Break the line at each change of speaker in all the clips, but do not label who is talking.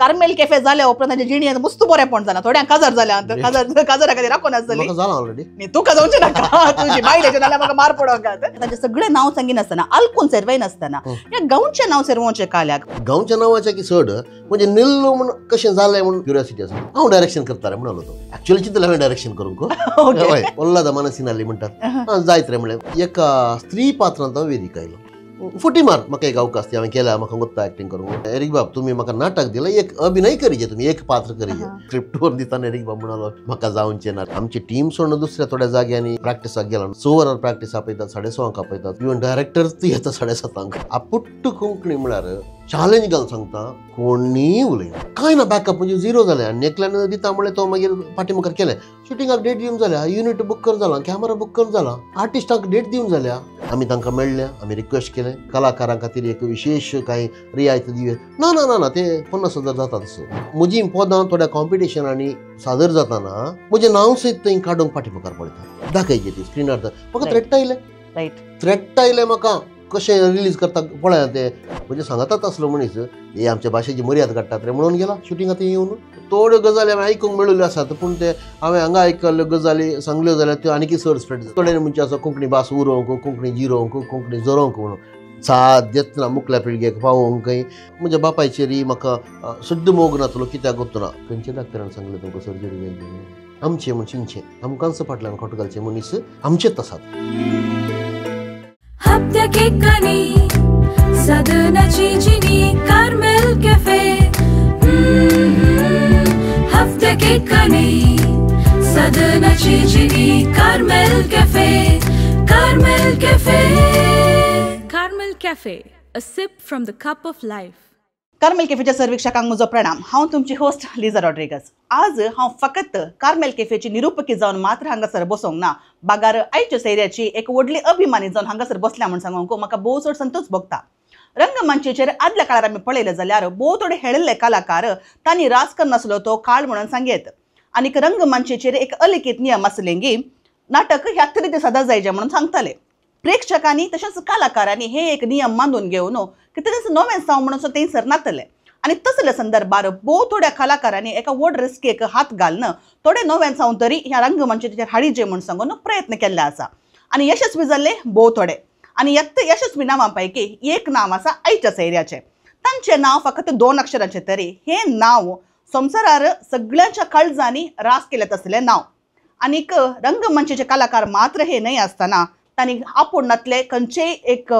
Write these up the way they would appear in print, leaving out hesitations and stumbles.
Carmel cafe जाल्या उपरांत तांच्या जिणेंत मस्त बरेंपण जालां. थोड्यांक काजार जाल्या, काजरा खातीर राखून आसतली.
ऑलरेडी
तुका जावचें नाका, तुजी बायलेचें नाल्यार म्हाका मार पडोंक. तांचें सगळें नांव सांगिनासतना, आलकून सेरवायनासतना ह्या गांवचें नांव सेरवोचें काल्याक.
गांवच्या नांवाचें की चड म्हणजे निल्लो म्हूण कशें जालें म्हूण क्युरियोसिटी आसा. हांव डायरेक्शन करता रे म्हणलो तो. एक्चुअली चिंतलें हांवें डायरेक्शन करूंक. हय, ओल्लादा मनसीन आसली म्हणटात जायत रे म्हणलें. एका स्त्री पात्रांत हांव वेदीक आयलो. फुटी मार म्हाका एक अवकाश ती हांवें केल्या, म्हाका गोत्ता एक्टिंग करूंक. एरीक बाब तुमी म्हाका नाटक दिलें, एक अभिनय करीजे, तुमी एक पात्र करीजे. स्क्रिप्ट वर दितना एरीक बाब म्हणालो म्हाका जावचें ना. आमची टीम सोडून दुसऱ्या थोड्या जाग्यांनी प्रॅक्टिसाक गेला. 6 वरां प्रॅक्टीस आपयतात, 6:30 आपयतात, इवन डायरेक्टर येता 7:30. आपुट्ट कोंकणी म्हळ्यार चॅलेंज घालून सांगता, कोणीय उलयना, कांय ना. बॅकअप म्हणजे झिरो जालें. आनी एकल्यान दिता म्हणलें तो मागीर फाटी मुखार केलें. शुटिंगाक डेट दिवन जाल्या, युनिट बूक कर जाला, कॅमेरा बूक कर जाला, आर्टिस्टाक डेट दिवन जाल्या. आमी तांकां मेळ्ळे, आमी रिक्वेस्ट केलें कलाकारां खातीर एक विशेश कांय रियायत दिवया. ना ना ना ना, ते 50,000 जाता तसो. म्हजी पदां थोड्या कॉम्पिटिशनांनी सादर जाताना म्हजें नांव सयत थंय काडूंक फाटी मुखार पळयता, दाखयचे ती स्क्रिनार. म्हाका थ्रेट आयलें, थ्रेट आयलें म्हाका कशें रिलीज करता पळया ते. म्हणजे सांगतात आसलो मनीस हे आमच्या भाशेची मर्याद काडटात रे म्हणून गेला शुटिंगा थंय येवन. थोड्यो गजाली हांवें आयकूंक मेळिल्ल्यो आसात, पूण ते हांवें हांगा आयकल्ल्यो गजाली सांगल्यो जाल्यार त्यो आनीकय चड स्प्रेड जाता. थोडे म्हणजे आसा कोंकणी भास उरोवंक, कोंकणी जिरोवंक, कोंकणी जरोवंक म्हणून साद्यच ना मुखल्या पिळगेक पावोवंकय. म्हज्या बापायचेरय म्हाका सुद्द मोग नासलो, कित्याक गोत्तू ना. खंयच्या डॉक्टरान सांगलें तुमकां सर्जरी जाय? आमचें म्हूण चिंतचें, आमकांच फाटल्यान खोट घालचें मनीस आमचेच आसात.
सदनाची जिनी Carmel cafe, हफ्त्याक एकानी सदनाची Jini Carmel cafe, Carmel cafe, Carmel cafe, a sip from the cup of life.
Carmel कॅफेच्या सर्वेक्षकांक म्हजो प्रणाम. हांव तुमची होस्ट लिजा रॉड्रिगस. आज हांव फकत कार्मेल कॅफेची निरुपकी जावन मात्र हांगासर बसोंक ना, बागार आयच्या सैऱ्याची एक व्हडली अभिमानी जावन हांगासर बसल्या म्हूण सांगूंक म्हाका भोव चड संतोष भोगता. रंगमंचेचेर आदल्या काळार आमी पळयलें जाल्यार भोव थोडे हेळिल्ले कलाकार तांणी राज करनासलो तो काळ म्हणून सांगयत. आनीक रंगमंचेचेर एक अलिखीत नियम आसले की नाटक ह्या तरेचे सदां जायचे म्हणून सांगताले. प्रेक्षकांनी तशेंच कलाकारांनी हे एक नियम मानून घेवन कितेंच नवें साव म्हणून थंयसर नातले. आनी तसल्या संदर्भार भोव थोड्या कलाकारांनी एका व्हड रिस्केक हात घालून थोडे नवें साव तरी ह्या रंगमंचेचेर हाडीचे म्हूण सांगून प्रयत्न केल्ले आसा. आनी यशस्वी जाल्ले भोव थोडे. आनी यशस्वी नांवां पैकी एक नांव आसा आयच्या सैऱ्याचें. तांचें नांव फकत 2 अक्षरांचें तरी हें नांव संवसारार सगळ्यांच्या काळजांनी रास केलें तसलें नांव. आनीक रंगमंचेचे कलाकार मात्र हे न्हय आसतना तांणी आपूण नातले खंयचेय एक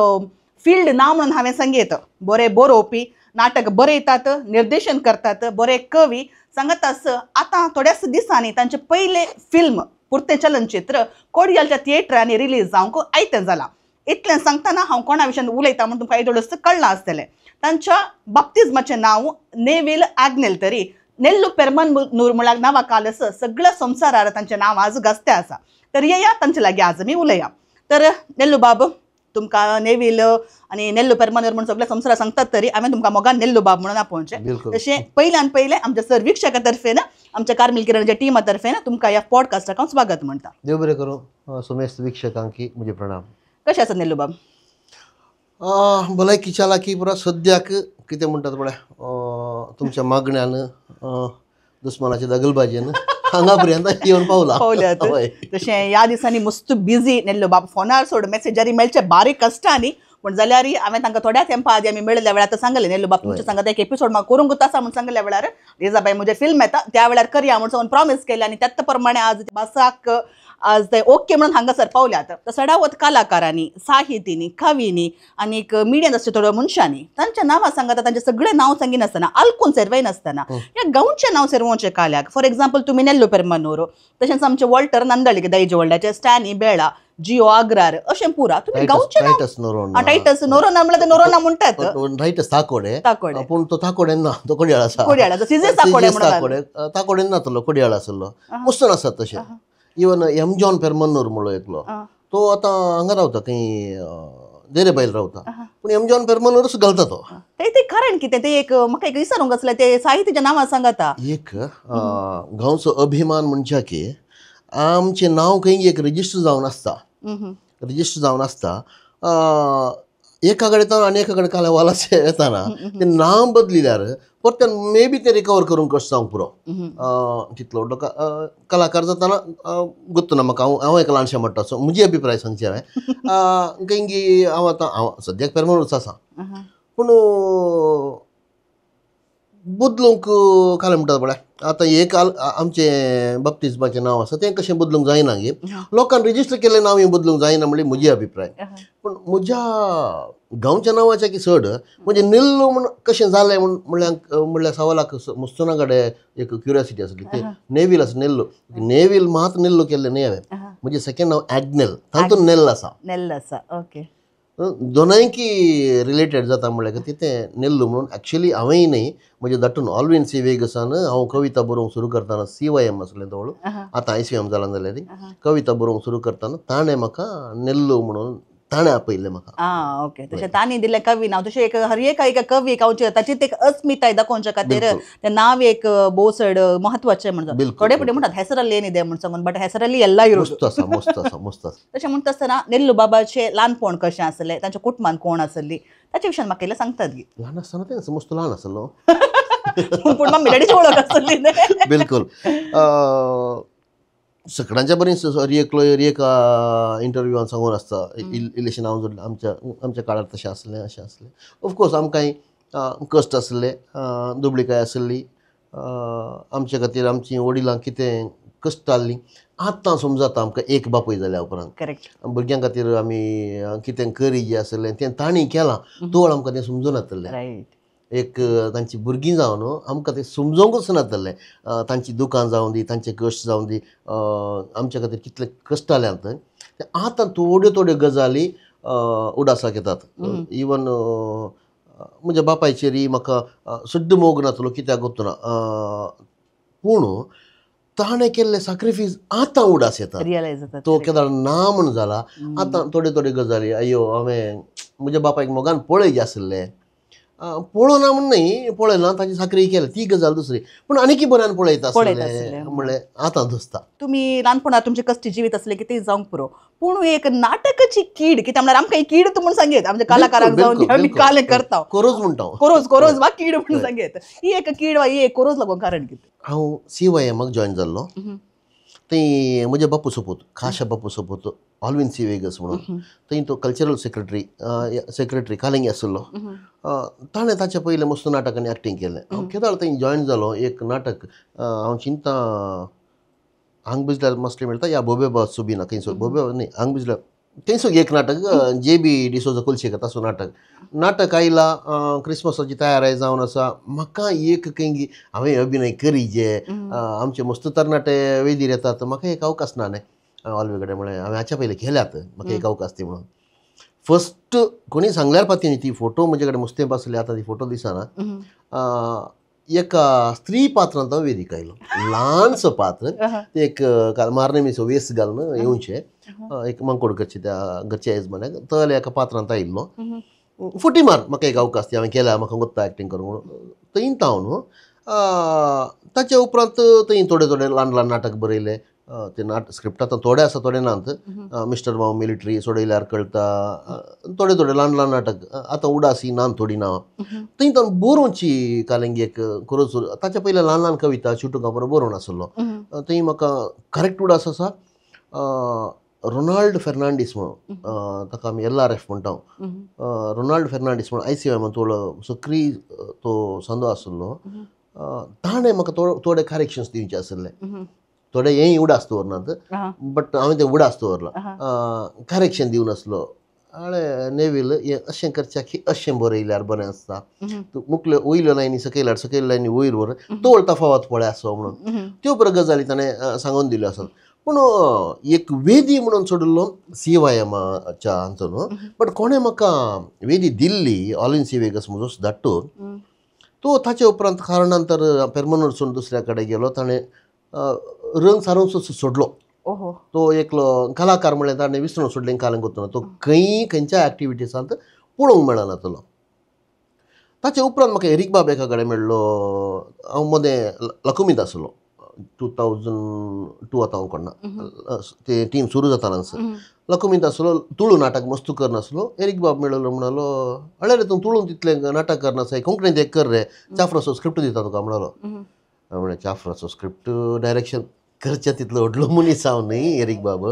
फिल्ड ना म्हणून हांवें सांगयत. बरे बरोवपी, नाटक बरयतात, निर्देशन करतात, बरे कवी सांगत आस. आतां थोड्याच दिसांनी तांचें पयलें फिल्म पुरतें चलनचित्र कोडियालच्या थिएटरांनी रिलीज जावंक आयतें जालां. इतलें सांगतना हांव कोणा विशयान उलयतां म्हूण तुमकां एदोळच कळ्ळां आसतलें. तांच्या बाप्तिज्माचें नांव नेवील आग्नेल तरी नेल्लू पेरमनूर म्हळ्यार नांवा कालस सगळ्या संवसारार तांचें नांव आज गाजतें आसा. तर येया तांचे लागीं आज आमी उलया. तर नेल्लू बाब, तुमकां नेवील आनी नेल्लू पेरमनूर म्हूण सगळ्या संवसारार सांगतात तरी हांवें तुमकां मोगान नेल्लू बाब म्हणून आपोवचें. तशें पयल्यान पयलें आमच्या सर्विक्षका तर्फेन, आमच्या कार्मेल किरणाच्या टिमा तर्फेन तुमकां ह्या पॉडकास्टाक हांव स्वागत म्हणटा.
देव बरें करूं. सुमेस्त वीक्षकांक म्हजें प्रणाम.
कशें आसा नेल्लू बाब?
भलायकी चालाकी पुरा सद्याक कितें म्हणटात पळय तुमच्या मागण्यान, दुस्मानाच्या दगलबाजेन हांगा पर्यंत येवन पावला.
पावल्यात. तशें ह्या दिसांनी मस्त बिजी नेल्लू बाब. फोनार सोड मेसेजारी मेळचे बारीक कश्टांनी, पूण जाल्यार हांवें तांकां थोड्या तेंपा आदी आमी मेळिल्ल्या वेळार सांगलें नेल्लू बाब तुमच्या सांगता एक एपिसोड म्हाका करूंक आसा म्हूण सांगल्या वेळार लिजाबाई म्हजें फिल्म येता त्या वेळार करया म्हूण सांगून प्रॉमीस केलें. आनी त्याच प्रमाणे आज बासाक आज ते ओके म्हणून हांगासर पावल्यात. तर सडावत कलाकारांनी, साहितींनी, कवींनी आनीक मिडियन आसचे थोड्या मनशांनी तांच्या नांवां सांगता, तांचें सगळें नांव सांगिनासतना, आलकून सेरवायनासतना ह्या गांवचें नांव सेरवोचें काल्याक. फॉर एक्झाम्पल तुमी नेल्लू पेरमनूर, तशेंच आमचे वॉल्टर नंदळीक दायज व्हडल्याचे, स्टॅनी बेळा, जिओ आग्रार अशें पुरा तुमी गांवचें नांव. टायटस नोरोना म्हणल्यार ते नोरोना म्हणटात.
टायटस ताकोडे,
ताकोडे,
पूण तो ताकोडे ना, तो कोडयाळ आसा.
कोडयाळ आसा, सिजे ताकोडे
म्हणून ताकोडे ना, तो कोडयाळ आसलो. मस्त आसात तशें. इवन एम जॉन पेरमनूर म्हणलो एकलो, तो आतां हांगा रावता खंय देरे बायल रावता, पूण एम जॉन पेरमनूरच घालता तो.
ते कारण कितें ते एक म्हाका एक विचारूंक आसलें, ते साहित्याच्या नांवां सांगता.
एक गांवचो अभिमान म्हणच्या की आमचें नांव खंय एक रजिस्टर जावन आसता, रजिस्टर जावन आसता. एका कडेन आनी एका कडेन काल्या वालाचे येताना तें नांव बदलिल्यार परत्यान मे बी तें रिकवर करूंक कशें जावंक पुरो. तितलो व्हडलो कलाकार जाताना गोत्तू ना म्हाका. हांव हांव एक ल्हानशें म्हणटा सो म्हजी अभिप्राय सांगचे हांवें खंयगी. हांव आतां हांव सद्याक पेरमूच आसा पूण बदलूंक कालें म्हणटा पळय आतां एक आमचें बाप्तिज्माचें नांव आसा तें कशें बदलूंक जायना गे. लोकांक रजिस्टर केल्लें नांव हें बदलूंक जायना म्हणल्यार म्हजी अभिप्राय. पूण म्हज्या गांवच्या नांवाच्या की चड म्हणजे नेल्लो म्हूण कशें जालें म्हूण म्हणल्यार म्हणल्यार सवालाक मुस्तना कडेन एक क्युरियोसिटी आसली. तें नेवील आसा नेल्लो नेवील मात नेल्लो केल्लें न्ही हांवें. म्हजें सेकंड नांव ॲग्नेल तातूंत नेल्ल आसा.
नेल्ल आसा ओके.
दोनांयकी रिलेटेड जाता म्हणल्यार खातीर तें नेल्लू म्हणून एक्चुअली हांवेंय न्ही म्हज्या धाटून ऑलवीन सी वेगसान हांव कविता बरोवंक सुरू करतना सी वाय एम आसलें तवळ आतां I C M जालां जाल्यार कविता बरोवंक सुरू करतना ताणें म्हाका नेल्लू म्हणून ताणें आपयल्लें म्हाका.
आं ओके. तशें तांणी दिल्लें कवी नांव तशें एक हर एक एका कवी हांव ताची एक अस्मिताय दाखोवच्या खातीर तें नांव एक भोव चड म्हत्वाचें म्हणटा. थोडे फुडें म्हणटात हेसरल्ली ಏನಿದೆ म्हण सांगून बट हेसरल्ली ಎಲ್ಲ ಇರೋದು.
मस्त आसा मस्त आसा मस्त आसा.
तशें म्हणटा आसतना नेल्लू बाबाचें ल्हानपण कशें आसलें तांच्या कुटुंबान कोण आसली ताच्या विशयान म्हाका इल्लें सांगतात गी.
ल्हान आसतना तें मस्त ल्हान आसलो
पूण मम्मी डॅडीची वळख आसली.
बिलकुल. सगळ्यांच्या बरी एकलो एका इंटरव्यूआन सांगून आसता इल्लेशें नांव जोडलें आमच्या आमच्या काळार तशें आसलें अशें आसलें. ऑफकोर्स आमकां कश्ट आसले दुबळीकाय आसली आमच्या खातीर आमची वडिलां कितें कश्ट आहलीं आतां समजाता आमकां एक बापूय जाल्या उपरांत.
करेक्ट.
भुरग्यां खातीर आमी कितें करी जें आसलें तें तांणी केलां तोळ आमकां तें समजून नातलें.
रायट.
एक तांची भुरगीं जावन आमकां तें समजोंकूच नातलें. तांची दुकान जावं दी तांचे कश्ट जावं दी आमच्या खातीर कितले कश्ट आल्यात ते आतां थोड्यो थोड्यो गजाली उडासाक येतात. इवन म्हज्या बापायचेरय म्हाका सद्द मोग नातलो कित्याक गोत्तू ना पूण ताणें केल्ले साक्रिफीस आतां उडास येता.
रियलायज जाता
तो केदार ना म्हूण जाला. आतां थोड्यो थोड्यो गजाली अय्यो हांवें म्हज्या बापायक मोगान पळय आसलें पळोवना म्हूण न्ही पळयना ताची साकरी केल्या ती गजाल दुसरी पूण आनीकी बऱ्यान पळयता आसलें म्हणलें आतां दिसता.
तुमी ल्हानपणांत तुमचें कश्टी जिवीत आसलें कितें जावंक पुरो पूण एक नाटकाची कीड कितें म्हणल्यार आमकां कीड तूं म्हूण सांगेत आमच्या कलाकारांक जावन आमी कालें करता
कोरोज म्हणटा
कोरोज कोरोज वा कीड म्हूण सांगेत ही एक कीड वा ही एक कोरोज लागून कारण कितें.
हांव सी वाय एमाक जॉयन जाल्लो थंय म्हज्या बापू सोपूत खाशा बापू सोपूत ऑलवीन सी वेगस म्हणून थंय तो कल्चरल सेक्रेटरी सेक्रेटरी कालिंगी आसलो. ताणें ताच्या पयलें मस्त नाटकांनी एक्टींग केलें. हांव केदाळ थंय जॉयन जालो एक नाटक हांव चिंता हांग बिजल्यार मसले मेळटा या बोबे बास सुबीना खंयसर बोबे न्ही हांग बिजल्यार थंयसर एक नाटक जे बी डिसोजा कुलशेकर ताचो नाटक नाटक आयला क्रिसमसाची तयारी जावन आसा. म्हाका एक खंय हांवें अभिनय करी जे आमचे मस्त तरणाटे वेदीर येतात म्हाका एक अवकाश ना न्ही. ऑलवे कडेन म्हळें हांवें हाच्या पयलीं केल्यात म्हाका एक अवकाश ती म्हणून फस्ट कोणी सांगल्यार पाती न्ही ती फोटो म्हजे कडेन मुस्तें आसली आतां ती फोटो दिसना. एका स्त्री पात्रांत हांव वेदीक आयलो ल्हानसो पात्र ते एक मारनेमीचो वेस घालून येवचें एक मंकोड करचे त्या घरच्या येजमान्याक तले एका पात्रांत आयिल्लो फुटी मार म्हाका एक अवकाश ती हांवें केल्या म्हाका गोत्ता एक्टींग करूंक म्हणून थंय हांव न्हू. ताच्या उपरांत थंय थोडे थोडे ल्हान ल्हान नाटक बरयले ते नाटक स्क्रिप्ट आतां थोडे आसा थोडे नात. मिस्टर माव मिलिटरी सोडयल्यार कळटा थोडे थोडे ल्हान ल्हान नाटक आतां उडासी नान थोडी नांवां थंय तावन बरोवची कालेंगी एक कोरोज ताच्या पयलीं ल्हान ल्हान कविता चिटुका बरोवन बरोवन आसलो थंय म्हाका करेक्ट उडास आसा. रोनाल्ड फेर्नांडीस म्हणून ताका आमी एल आर एफ म्हणटा. रोनाल्ड फेर्नांडीस म्हणून I C वाय थोडो सक्रीय तो संदो आसलो ताणें म्हाका थोडे करेक्शन्स दिवचे आसले. थोडे हेंय उडास दवरनात बट हांवें तें उडास दवरलां करेक्शन दिवन आसलो हांवें नेवील हें अशें करच्या की अशें बरयल्यार बरें आसता तूं मुखल्यो वयल्यो लायनी सकयल्यार सकयल लायनी वयर व्हर तोळ तफावत पळय आसो म्हणून त्यो बऱ्यो गजाली ताणें सांगून दिल्यो आसत. पूण एक वेदी म्हणून सोडिल्लो सी वाय एमाच्या हांचो न्हू बट कोणें म्हाका वेदी दिल्ली ऑल इन सी वेगस म्हजो धाडटो तो ताचे उपरांत कारणान तर पेरमनूरसून दुसऱ्या कडेन गेलो ताणें रंग सारोवन सोडलो. तो एकलो कलाकार म्हणल्यार ताणें विसरून सोडलें कालें कोत्तना तो खंय खंयच्या एक्टिविटीसांत पळोवंक मेळना जातलो. ताचे उपरांत म्हाका एरीक बाब एका कडेन मेळ्ळो. हांव मदें लकुमीत आसलो 2002 आतां हांव कोणना ते टीम सुरू जातानाच लकुमींत आसलो तुळू नाटक मस्तू करनासलो. एरीक बाब मेळलो म्हणालो अळे रे तूं तुळून तितलें नाटक करनासा कोंकणींत एक कर रे चाफ्राचो स्क्रिप्ट दिता तुका म्हणालो. म्हणलें चाफ्राचो स्क्रिप्ट डायरेक्शन करचें तितलो व्हडलो मनीस हांव न्ही एरीक बाब.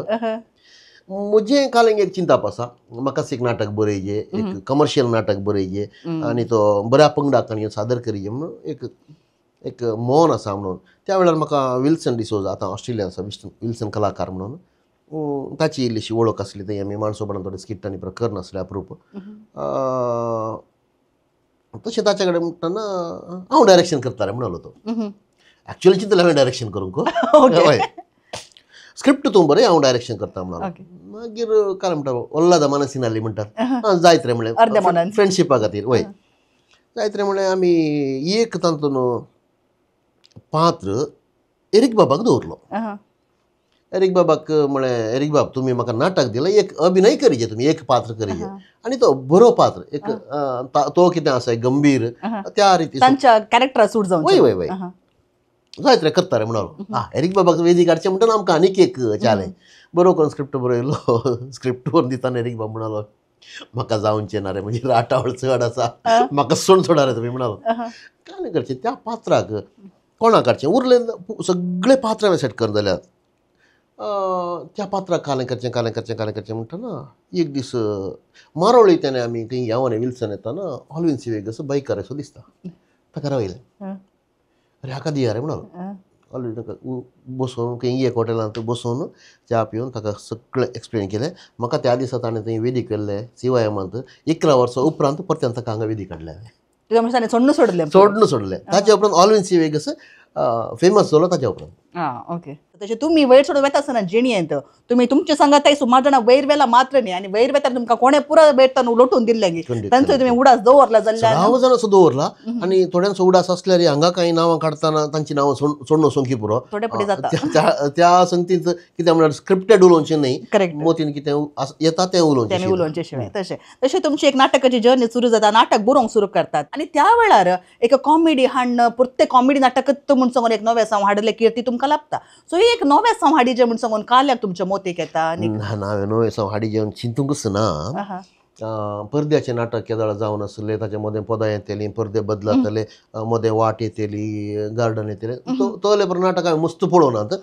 म्हजें कालेंग एक चिंताप आसा म्हाकाच एक नाटक बरयजे एक कमर्शियल नाटक बरयजे आनी तो बऱ्या पंगडाक आनी सादर करीजे म्हणून एक एक मौन आसा म्हणून. त्या वेळार म्हाका विल्सन डिसोजा आतां ऑस्ट्रेलिया आसा विल्सन कलाकार म्हणून ताची इल्लीशी वळख आसली थंय आमी माणसोपणान थोडे स्किट आनी प्रकर नासले अप्रूप तशें ताच्या कडेन म्हणटना हांव डायरेक्शन करता रे म्हणलो तो. एक्चुअली चिंतलें हांवें डायरेक्शन करूंक हय स्क्रिप्ट तूं बरें हांव डायरेक्शन करता म्हणलो. मागीर काय म्हणटा ओल्लादा मानसिनाली म्हणटात जायत रे म्हणलें फ्रेंडशिपा खातीर वय जायत रे म्हणलें. आमी एक तातूंत पात्र एरीक बाबाक दवरलो. एरीक बाबाक म्हळें एरीक बाब तुमी म्हाका नाटक दिलें एक अभिनय करीजे तुमी एक पात्र करीजे आनी तो बरो पात्र एक तो कितें आसा गंभीर त्या रिती
तांच्या कॅरेक्टर सूट जावन
वय वय वय जायत रे करता रे म्हणलो. आं एरीक बाबाक वेदीक हाडचें म्हणटना आमकां आनीक एक चॅलेंज बरो करून स्क्रिप्ट बरयलो. स्क्रिप्ट बरोवन दितना एरीक बाब म्हणलो म्हाका जावचें ना रे म्हणजे राटावळ चड आसा म्हाका सोड सोडा रे तुमी म्हणलो. काय करचें त्या पात्राक कोणाक काडचें उरले सगळे पात्र हांवें सेट करून जाल्यात त्या पात्राक कालें करचें कालें करचें कालें करचें म्हणटना एक दीस मारोळी तेणें आमी खंय येवन विल्सन येताना ऑलविन सिवेग असो बायकार असो दिसता ताका रावयलें अरे हाका दिया रे म्हणलो. ऑलविन ताका बसोवन खंय एक हॉटेलांत बसोवन च्या पिवन ताका सगळें एक्सप्लेन केलें. म्हाका त्या दिसा ताणें थंय वेदीक व्हेल्लें सिवायमांत 11 वर्सां उपरांत परत्यान ताका हांगा वेदीक काडलें
हांवें. सोडून सोडलें
सोडून सोडलें. ताच्या उपरांत ऑलविन सिवेग फेमस जालो ताच्या उपरांत.
आं ओके. तशें तुमी वयर सोडून वेता आसतना जिणेंत तुमी तुमचे सांगाताय सुमार जाणां वयर वेला मात्र न्ही आनी वयर वेता तुमकां कोणें पुरो वयर लोटून दिल्लें तांचो तुमी उडास दवरला जाल्यार
सदां जाण असो दवरला आनी थोड्यांचो उडास आसल्यार हांगा कांय नांवां काडटना तांची नांवां सोडून वचूंक पुरो
थोडे फुडें जाता
त्या संगतींत कितें म्हणल्यार स्क्रिप्टेड उलोवचें न्ही
करेक्ट
मोतीन कितें येता तें उलोवचें
उलोवचें शिवाय. तशें तशें तुमची एक नाटकाची जर्नी सुरू जाता नाटक बरोवंक सुरू करतात आनी त्या वेळार एक कॉमेडी हाडणं प्रत्येक कॉमेडी नाटकच म्हूण सांगून एक नवें साव हाडलें किर्ती तुमकां लाभता. सो एक नवें साव हाडीजें म्हूण सांगून काल्याक तुमच्या मोतीक येता.
आनी ना हांवें नवें साव हाडीजें चिंतूंकच ना. परद्याचें नाटक केदळ जावन आसलें ताच्या मदें पदां येतलीं परदे बदलातले मदें वाट येतली गार्डन येतलें तोले पर नाटक हांवें मस्त पळोवनात.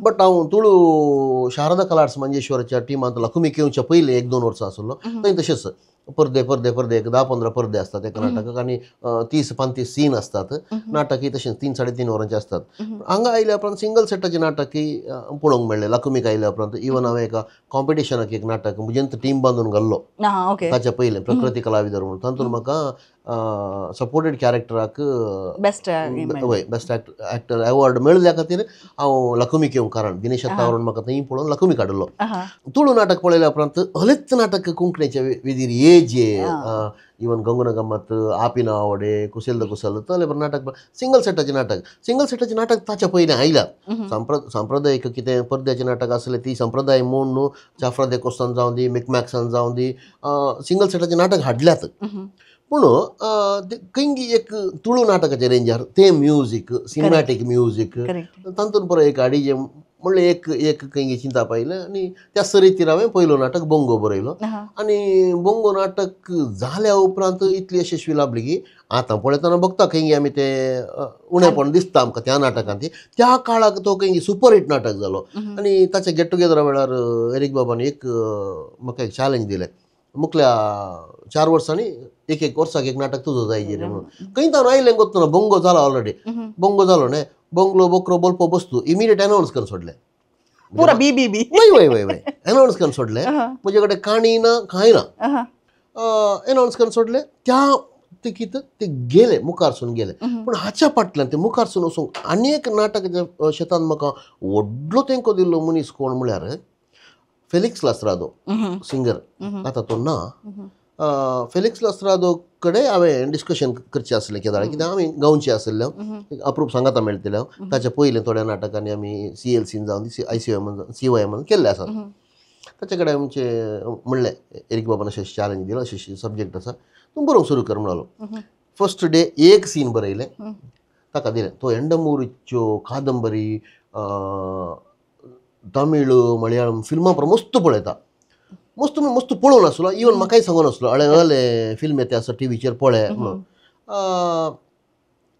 बट हांव तुळू शारदा कला आर्ट्स मंजेश्वराच्या टिमांत लकुमीक येवच्या पयलीं 1-2 वर्सां आसलो थंय तशेंच परदे परदे परदे एक 10-15 परदे असतात एका नाटकाक आनी 30-35 सीन असतात. नाटकही तशेंच 3-3.5 वरांचे असतात. हांगा आयल्या उपरांत सिंगल सेटाचे नाटकही पळोवंक मेळ्ळें लकुमीक आयल्या उपरांत. इवन हांवें एका कॉम्पिटिशनाक एक नाटक म्हजेंत टीम बांदून घाल्लो ताच्या पयलें प्रकृती कलाविदर म्हणून तातूंत म्हाका सपोर्टेड कॅरेक्टराक
बेस्ट
वय बेस्ट एक्टर अवॉर्ड मेळिल्ल्या खातीर हांव लकुमीक येवंक कारण दिनेश अत्तावरून म्हाका थंय पळोवन लकुमीक हाडलो. तुळू नाटक पळयल्या उपरांत हलेच नाटक कोंकणीचे वेदीर ये इवन गंगुना गम्मत आपिना आवडे कुशल the कुशल तले पर नाटक सिंगल सेटाचें नाटक सिंगल सेटाचें नाटक ताच्या पयलीं आयल्यात. सांप्रदायीक कितें परद्याचें नाटक आसलें ती संप्रदाय म्हूण न्हू जाफ्रा दे कोस्तान जावं दी मिकमॅक्सान जावं दी सिंगल सेटाचें नाटक हाडल्यात. पूण खंय एक तुळू नाटकाचें रेंजार तें म्युजीक सिनेमॅटीक म्युजीक तातूंत परत एक हाडीजें म्हणलें एक एक खंय चिंताप आयलें आनी त्या सरितीर हांवें पयलो नाटक बोंगो बरयलो. आनी बोंगो नाटक जाल्या उपरांत इतली यशस्वी लाभली की आतां पळयतना बघता खंय आमी तें उणेपण दिसता आमकां त्या नाटकांत. त्या काळाक तो खंय सुपर हिट नाटक जालो. आनी ताच्या गेट टुगेदरा वेळार एरीक बाबान एक म्हाका एक चॅलेंज दिलें मुखल्या 4 वर्सांनी एक एक वर्साक एक नाटक तुजो जाय रे म्हणून. खंय तावन आयलें गोत्तना बोंगो जाला ऑलरेडी बोंगो जालो न्ही बोंगलो बोकरो बोलपो बस्तू इमिडिएट अनावन्स करून सोडलें
पुरा बी बी बी
वय वय वय वय अनावन्स करून सोडलें. म्हजे कडेन काणी ना कांय ना अनावन्स करून सोडलें. त्या तिकीत ते गेले मुखारसून गेले. पूण हाच्या फाटल्यान ते मुखारसून वचूंक आनी एक नाटकाच्या शेतान म्हाका व्हडलो तेंको दिल्लो मनीस कोण म्हळ्यार फेलिक्स लास्त्रादो सिंगर आतां तो ना. फेलिक्स लास्त्रादो कडेन हांवें डिस्कशन करचें आसलें केदाळ कित्याक आमी गांवचे आसले अप्रूप सांगाता मेळटले हांव ताच्या पयलें थोड्या नाटकांनी आमी सी एल सीन जावन I C M C Y एमान केल्ले आसात. ताचे कडेन आमचें म्हणलें एरीक बाबान अशें चॅलेंज दिलां अशें सब्जेक्ट आसा तूं बरोवंक सुरू कर म्हणलो. फर्स्ट डे एक सीन बरयलें ताका दिलें. तो एंडमूरच्यो कादंबरी तमिळ मलयाळम फिल्मां पर मस्त पळयता, मस्त मस्त पळोवन आसलो. इवन म्हाकाय सांगून आसलो अळे अले फिल्म येते आसा टिवीचेर पळय म्हणून.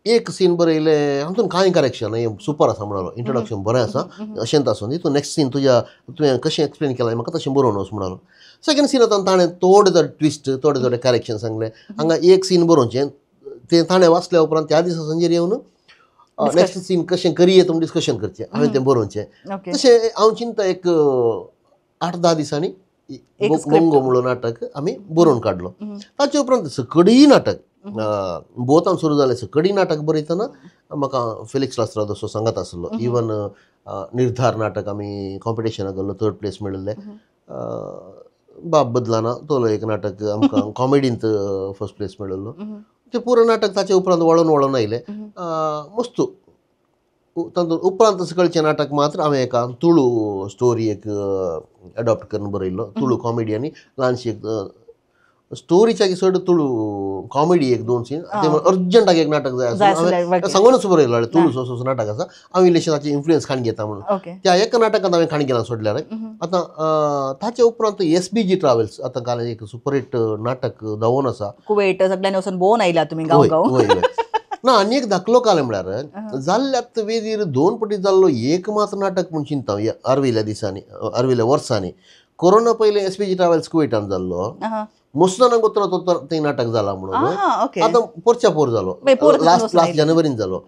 एक सीन बरयलें हातून कांय करेक्शन हें सुपर आसा म्हणलो, इंट्रोडक्शन बरें आसा अशेंच आसून दी, तूं नेक्स्ट सीन तुज्या तुवें कशें एक्सप्लेन केलां म्हाका तशें बरोवन वच म्हणलो. सेकंड सीन आतां ताणें थोडे थोडे ट्विस्ट थोडे थोडे करेक्शन सांगलें. हांगा एक सीन बरोवचें तें ताणें वाचल्या उपरांत त्या दिसा सांजेर येवन नेक्स्ट सीन कशें करयेत म्हूण डिस्कशन करचें, हांवें तें बरोवचें. तशें हांव चिंता एक 8-10 दिसांनी गोंगो म्हणून नाटक आमी बरोवन काडलो. ताचे उपरांत सकडीय नाटक बोतान सुरू जालें. सकडी नाटक बरयतना म्हाका फेलिक्स लास्त्राद असो सांगत आसलो. इवन निर्धार नाटक आमी कॉम्पिटिशनाक गेल्लो, थर्ड प्लेस मेळिल्लें. बाब बदलाना तोलो एक नाटक आमकां कॉमेडींत फर्स्ट प्लेस मेळिल्लो. तें पुरो नाटक ताचे उपरांत वळोन वळोन आयलें मस्त. तातूंत उपरांत सकळचें नाटक मात्र हांवें एका तुळू स्टोरी एक एडॉप्ट करून बरयल्लो. तुळू कॉमेडी आनी ल्हानशी एक स्टोरीच्या चड तुळू कॉमेडी एक 2 सीन ते अर्जंटाक एक नाटक जाय आसलें सांगूनच बरयलो. तुळू असो नाटक आसा, हांव इल्लेशें ताचें इन्फ्लुयन्स खाण घेता म्हणून त्या एका नाटकांत हांवें खाण केलां सोडल्यार. आतां ताचे उपरांत SBG travels आतां काल एक सुपरहिट नाटक धांवोन आसा.
कुवेट सगळ्यांनी वचून भोंवन आयला तुमी गांव गांव.
ना आनी एक धाकलो काल म्हळ्यार जाल्ल्यात वेदीर 2 पटी जाल्लो एक मात्र नाटक म्हूण चिंता आर्विल्ल्या दिसांनी आर्विल्ल्या वर्सांनी. कोरोना पयलें SBG travels कुवेटान जाल्लो, मस्त जाणांक गोत्रा तो थंय नाटक जाला म्हणून. आतां पोरच्या पोर जालो, लास्ट लास्ट जानेवारीन जालो.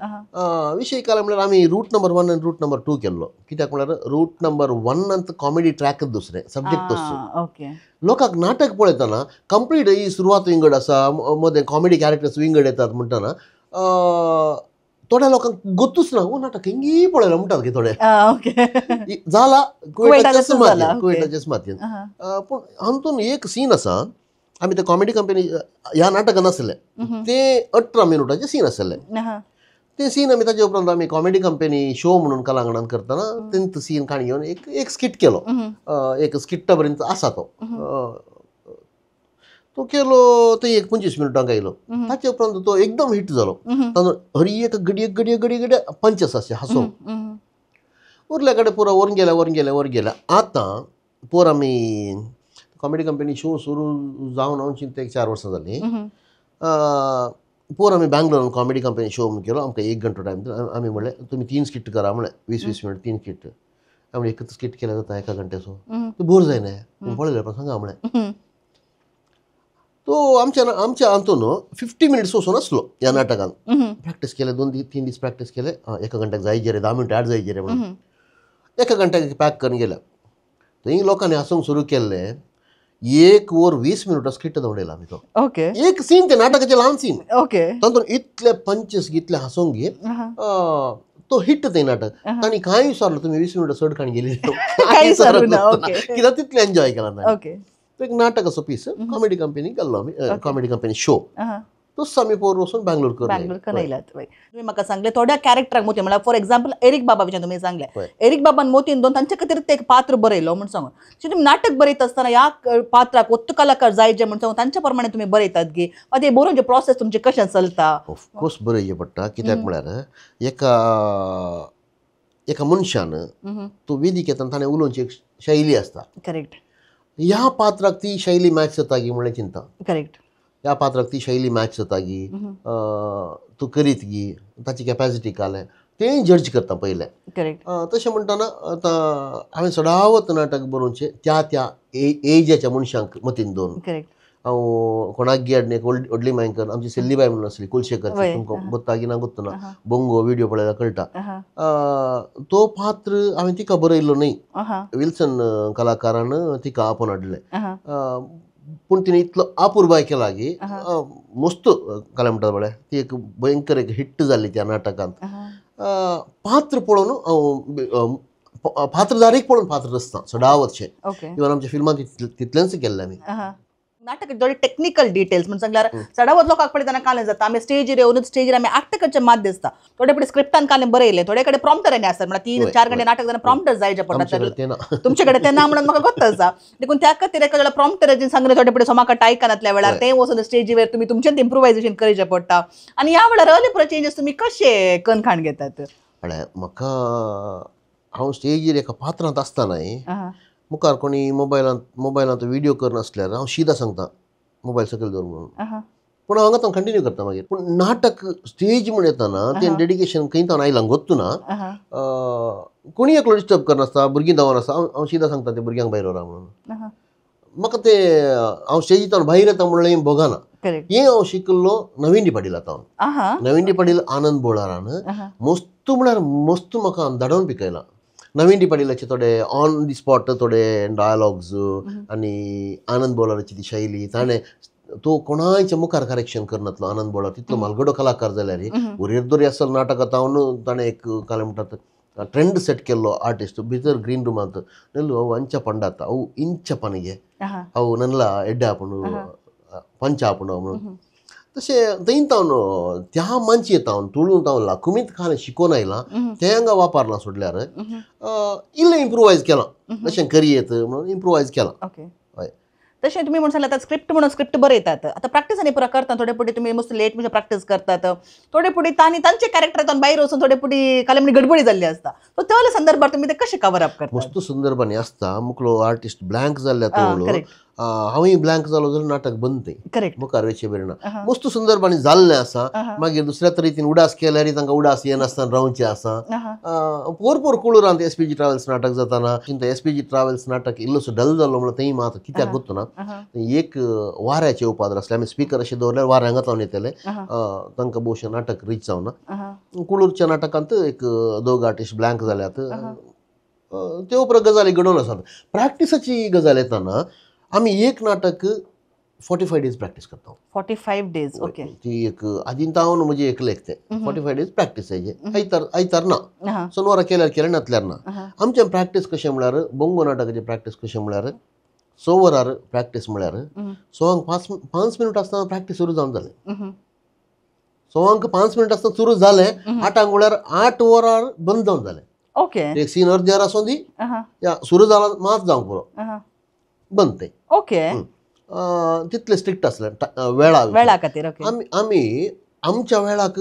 विशय काल म्हळ्यार आमी रूट नंबर 1 आनी रूट नंबर 2 केल्लो. कित्याक म्हळ्यार रूट नंबर 1 कॉमेडी ट्रॅक दुसरें सब्जेक्ट दुसरो. लोकांक नाटक पळयतना कंप्लीट ही सुरवात विंगड आसा, मदें कॉमेडी कॅरेक्टर्स विंगड येतात म्हणटना थोड्या लोकांक गोतूच ना हो नाटक हिंगी पळयलां म्हणटात की थोडे जाला कुवेटाचेच मातयेन कुवेटाचेच मातयेन. पूण हातून एक सीन आसा, आमी ते कॉमेडी कंपनी ह्या नाटकान आसलें ते 18 मिनटाचें सीन आसलें. ते सीन आमी ताचे उपरांत आमी कॉमेडी कंपनी शो म्हणून कलांगणान करतना तेंच सीन काणी घेवन एक एक स्किट केलो. एक स्किट्टा पर्यंत आसा तो तो केलो, ते एक 25 मिनटांक आयलो. ताचे उपरांत तो एकदम हिट जालो. तातूंत हर एक घडये घडये घडये घडये पंचस आसचे हांसोवंक. उरल्या कडेन पुरो वर गेल्या वर गेल्या वर गेल्या. आतां पोर आमी कॉमेडी कंपनी शो सुरू जावन हांव चिंता एक 4 वर्सां जालीं. पोर आमी बँगलोरान कॉमेडी कंपनी शो म्हूण केलो. आमकां 1 घंटो टायम दिलो. आमी म्हणलें तुमी 3 स्किट करा म्हणलें, 20-20 मिनट 3 स्किट. आमी एकच स्किट केल्यार जाता एका घंट्याचो, तो बोर जायना तुमी पळयलें पण सांगा म्हणलें. तो आमच्या आमच्या हातून 50 मिनट्स वचून आसलो ह्या नाटकान. प्रॅक्टीस केले 2-3 दीस प्रॅक्टीस केले. एका घंट्याक जायचे रे, 10 मिनटां ऍड जायचे रे म्हणून एका घंट्याक पॅक करून गेल्या. थंय लोकांनी हांसूंक सुरू केल्लें. 1 वर 20 मिनटां स्किट धांवडयला आमी तो. एक सीन ते नाटकाचें ल्हान सीन, तातूंत इतले पंचेस इतले हांसूंक घे तो हिट तें नाटक. तांणी कांय विचारलो तुमी 20 मिनटां चड काणी गेली कित्याक तितलें एन्जॉय केलां तांणी. तो एक नाटक असो पीस कॉमेडी कंपनी गेल्लो आमी, कॉमेडी कंपनी शो. तोच आमी पोर वचून बँगलोर
करून आयलात. तुमी म्हाका सांगलें थोड्या कॅरेक्टराक मोती म्हळ्यार फॉर एक्झाम्पल एरिक बाबा विचार तुमी सांगलें, एरिक बाबान मोतीन दोन तांचे खातीर ते एक पात्र बरयलो म्हूण सांगून. सो तुमी नाटक बरयता आसतना ह्या पात्राक ஒत्तु कलाकार जाय जे म्हूण सांगून तांच्या प्रमाणे तुमी बरयतात गी मागीर ते बरोवचे प्रोसेस तुमचें कशें चलता?
ऑफकोर्स बरयचें पडटा. कित्याक म्हळ्यार एका एका मनशान तो वेदीक येतना ताणें उलोवची एक शैली आसता.
करेक्ट.
ह्या पात्राक ती शैली मॅच जाता गी म्हणलें चिंता.
करेक्ट.
ह्या पात्राक ती शैली मॅच जाता गी, तूं करीत गी, ताची कॅपॅसिटी कालें तें जज करता पयलें.
करेक्ट.
तशें म्हणटना आतां हांवें सदांच नाटक बरोवचें त्या त्या एजाच्या मनशांक मतीन दवरून.
करेक्ट.
हांव कोणाक गी एक व्हडली मायंकर आमची सेल्लीबाय म्हणून आसली कुलशेखर, तुमकां गोत्ता की ना गोत्ता ना, बोंगो व्हिडियो पळयल्यार कळटा. तो पात्र हांवें तिका बरयल्लो न्हय, विल्सन कलाकारान तिका आपोवन हाडलें. पूण तिणें इतलो आपुरबाय केला की मस्त कला म्हणटात पळय ती एक भयंकर एक हिट जाली त्या नाटकांत. पात्र पळोवन हांव पात्रधारीक पळोवन पात्र रचता सदांच. इवन आमच्या फिल्मांत तितलेंच केल्लें आमी.
नाटक थोडे टेक्निकल डिटेल्स म्हणून सांगल्यार चडावत लोकांक पळयतना कालें जाता आमी स्टेजीर येवन स्टेजीर आमी आक्त करचें मात दिसता थोडे फुडें स्क्रिप्टान कालें बरयलें थोडे कडेन प्रॉम्प्टर आनी आसतात म्हळ्यार 3-4 घंटे नाटक जाल्यार प्रॉम्प्टर जायचे पडटा तुमचे कडेन ते ना म्हणून म्हाका गोत्त आसा देखून त्या खातीर एका प्रॉम्प्टराचेर सांगलें थोडे फुडें सोमाका टायकानातल्या वेळार ते वचून स्टेजीवर तुमी तुमचें इम्प्रोवायझेशन करचें पडटा आनी ह्या वेळार अर्ली पुरो चेंजीस तुमी कशे कनखाण घेतात?
म्हाका हांव स्टेजीर एका पात्रांत आसतनाय मुखार कोणी मोबायलांत व्हिडियो करनासल्यार हांव शिदा सांगता मोबायल सकयल दवर म्हणून पूण हांगा हांव कंटिन्यू करता मागीर. पूण नाटक स्टेज म्हण येतना तें डेडिकेशन खंय तावन आयलां गोत्तू ना कोणी एकलो डिस्टर्ब करनासता भुरगीं धांवन आसता हांव शिदा सांगता ते भुरग्यांक भायर व्हरा म्हणून म्हाका ते हांव स्टेजी तावन भायर येता म्हणलें भोगना. हें हांव शिकिल्लो नवीन डी पाटीला तावन. नवीन डी पाटील आनंद बोळारान मस्त म्हळ्यार मस्त म्हाका धाडोवन पिकयला. नवीन डी पाटीलाचे थोडे ऑन the spot थोडे डायलॉग्स आनी आनंद बोळाराची ती शैली ताणें तो कोणाच्या मुखार करेक्शन करनातलो आनंद बोळार तितलो मालगडो कलाकार जाल्यार वरेर दोरी आसल नाटकां तावन ताणें एक काय म्हणटात ट्रेंड सेट केल्लो आर्टिस्ट भितर ग्रीन रुमांत ನೆಲ್ಲು ಅವು ಅಂಚ ಪಂಡಾತ ಅವು ಇಂಚ ಪನಿಗೆ ಅವು ನನ್ಲ ಎಡ್ಡೆ ಆಪುಂಡು पंच आपूण म्हणून तशें थंय तावन त्या मानची तावन तुळून तावन लाकुमीत खालें शिकोवन आयलां तें हांगा वापरलां सोडल्यार इल्लें इम्प्रोवायज केलां तशें करयेत म्हणून इम्प्रोवायज केलां. हय
तशें तुमी म्हणून सांगलें आतां स्क्रिप्ट म्हणून स्क्रिप्ट बरयतात आतां प्रॅक्टीस आनी पुरो करता थोडे फुडें तुमी मस्त लेट म्हणजे प्रॅक्टीस करतात थोडे फुडें तांणी तांचे कॅरेक्टर तावन भायर वचून थोडे फुडें कालें म्हणजे गडबडी जाल्ली आसता सो त्या संदर्भार तुमी ते कशें कवर अप करता?
मस्त संदर्भांनी आसता मुकलो आर्टिस्ट ब्लँक जाल्ल्या तो हांवूय ब्लँक जालो जाल्यार नाटक बंद तें
करेक्ट
मुखार वेचे बरें ना मस्त संदर्भांनी जाल्लें आसा मागीर दुसऱ्या तरेन उडास केल्यार तांकां उडास येनासतना रावचें आसा. पोर पोर कुळूरांत एस पी जी ट्रॅव्हल्स नाटक जाताना S P G travels नाटक इल्लोसो डल जालो म्हणून थंय मात कित्याक गोत्तू ना एक वाऱ्याचे उपाद्र आसले आमी स्पीकर अशें दवरल्यार वारें हांगा तावन येतले तांकां भोवशें नाटक रीच जावना. कुळूरच्या नाटकांत एक दोग आर्टिस्ट ब्लँक जाल्यात त्यो उपरांत गजाली घडोवन आसात. प्रॅक्टिसाची गजाल येताना आमी एक नाटक 45 डेज प्रॅक्टीस करता.
45 डेज ओके.
ती एक आदीं तावन म्हजें एक लेख तें 45 डेज प्रॅक्टीस जायचे आयतार आयतार ना सोनवारा केल्यार केलें नातल्यार ना. आमचें प्रॅक्टीस कशें म्हळ्यार बोंगो नाटकाचें प्रॅक्टीस कशें म्हळ्यार 6 वरार प्रॅक्टीस म्हळ्यार 6 5 मिनट आसतना प्रॅक्टीस सुरू जावन जालें. 6 5 मिनट आसतना सुरू जालें 8 म्हळ्यार 8 वरार बंद जावन जालें.
ओके
एक सीन अर्द्यार आसूं दी या सुरू जाला मात जावंक पुरो बंद तें.
ओके
तितलें स्ट्रिक्ट आसलें वेळा
वेळा खातीर.
आमी आमी आमच्या वेळाक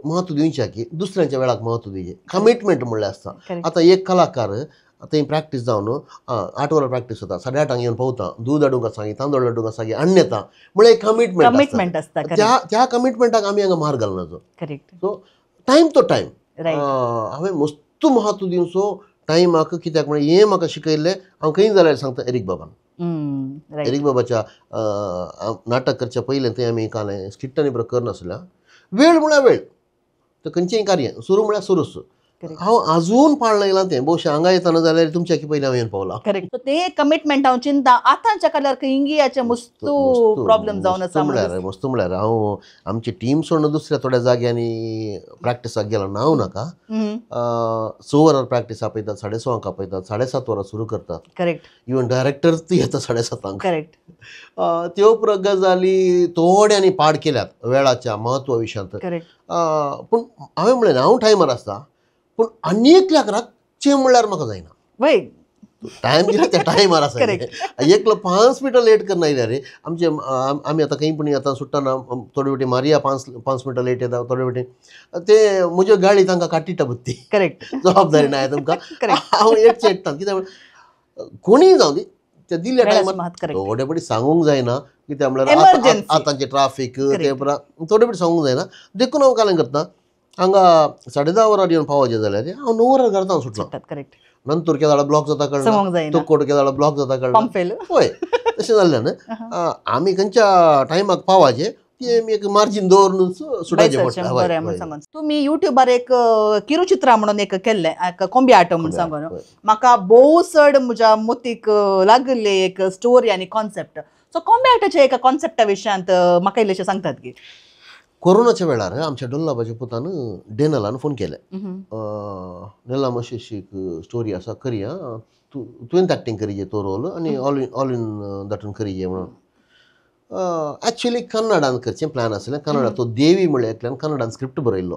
म्हत्व दिवचें की दुसऱ्यांच्या वेळाक म्हत्व दिवचें कमिटमेंट म्हणल्यार आसता. आतां एक कलाकार थंय प्रॅक्टीस जावन 8 वरां प्रॅक्टीस जाता 8:30 येवन पावता दूद हाडूंक सांगी तांदूळ हाडूंक सांगी हाडून येता म्हळ्यार एक कमिटमेंट
आसता.
त्या कमिटमेंटाक आमी हांगा मार घालना.
करेक्ट.
सो टायम तो टायम हांवें मस्त म्हत्व दिवचो टायमाक कित्याक म्हळ्यार हें म्हाका शिकयल्लें हांव खंय जाल्यार सांगता एरीक बाबान. एरीक बाबाच्या नाटक करच्या पयलें थंय आमी कालें स्किट्टांनी बरो करनासल्या वेळ म्हळ्यार वेळ तर खंयचेंय कार्य सुरू म्हळ्यार सुरूच. हांव आजून पाळणा येयलां तें भोवशें हांगा येतना जाल्यार तुमच्या पयलीं हांव येवन पावलां.
करेक्ट. ते कमिटमेंट हांव चिंता आतांच्या काळार इंगियाचे मस्त प्रॉब्लेम जावन आसा.
म्हळ्यार मस्त म्हळ्यार हांव आमची टीम सोडून दुसऱ्या थोड्या जाग्यांनी प्रॅक्टिसाक गेलो ना हांव नाका 6 वरार प्रॅक्टीस आपयतात 6:30 आपयतात 7:30 वरां सुरू करतात.
करेक्ट.
इवन डायरेक्टर येता 7:30.
करेक्ट.
त्यो उपरांत गजाली थोड्यांनी पाड केल्यात वेळाच्या म्हत्वा विशयांत.
करेक्ट.
पूण हांवें म्हणलें हांव टायमार आसता पूण आनी एकल्याक रातचें म्हणल्यार म्हाका जायना.
वय
टायम दिला त्या टायमार आसा एकलो 5 मिनटां लेट करना येयल्यार रे आमचे आमी आतां खंय पूण आतां सुट्टना थोडे फावटी मारया 5 मिनटां लेट येता थोडे फावटी ते म्हज्यो गाडी तांकां काटिटा बुद्दी.
करेक्ट.
जबाबदारी ना तुमकां. हांव एकचें येता कित्याक कोणीय जावं दी त्या दिल्ल्या टायमार थोडे फावटी सांगूंक जायना कित्याक म्हणल्यार आतांचें ट्राफीक ते उपरांत थोडे फावटी सांगूंक जायना देखून हांव कालें करता हांगा 10:30 वरार येवन पावचें जाल्यार हांव 9 वरार घरांत हांव सुटलो.
करेक्ट.
नंतर केदाळा ब्लॉक जाता कळना तोकोड केदाळा ब्लॉक जाता कळना हय तशें जाल्ल्यान आमी खंयच्या टायमाक पावचें ती आमी एक मार्जीन दवरून सुटाचें पडटा.
बरें म्हूण सांगून तुमी युट्यूबार एक किरुचित्रा म्हणून एक केल्लें एक कोंबी आटो म्हूण सांगून म्हाका भोव चड म्हज्या मोतीक लागिल्ली एक स्टोरी आनी कॉन्सेप्ट. सो कोंबी आटाच्या एका कॉन्सेप्टा विशयांत म्हाका इल्लेशें सांगतात की
कोरोनाच्या वेळार आमच्या डोल्लाबाच्या पुतान डेनलान फोन केले नेला अशी अशी एक स्टोरी आसा करया तुवें एक्टींग करीजे तो रोल आनी ऑल इन दाटून करीजे म्हणून. ॲक्च्युली कन्नडान करचें प्लॅन आसलें. कन्नडा तो देवी म्हळ्यार एकल्यान कन्नडान स्क्रिप्ट बरयल्लो,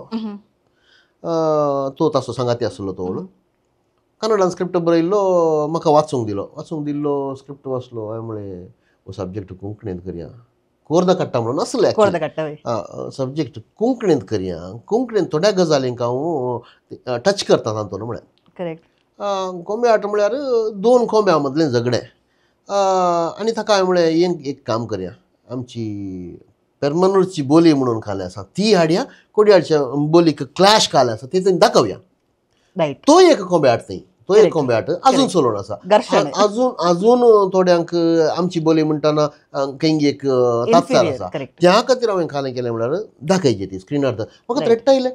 तो ताचो सांगाती आसलो तो. कन्नडान स्क्रिप्ट बरयल्लो, म्हाका वाचूंक दिलो, वाचूंक दिल्लो स्क्रिप्ट वाचलो. हांवें म्हळें हो सब्जेक्ट कोंकणींत करया, कोर्द काडटा म्हणून आसलें सब्जेक्ट कोंकणींत करया, कोंकणींत थोड्या गजालींक हांव टच करता तातूंत म्हळें.
करेक्ट.
कोंब्याट म्हळ्यार दोन कोंब्या मदलें झगडें आनी ताका हांवें म्हळें एक काम करया, आमची पेरमनूरची बोली म्हणून खालें आसा ती हाडया, कोडयाळच्या बोलीक क्लॅश खालें आसा ती थंय दाखोवया. तो एक कोंब्याट थंय, तो एक कोंब्याट अजून चलोवन आसा. अजून अजून थोड्यांक आमची बोली म्हणटना खंय एक तात्सार आसा. त्या खातीर हांवें खालें केलें म्हळ्यार दाखयची ती स्क्रिनार. म्हाका थ्रेट आयलें,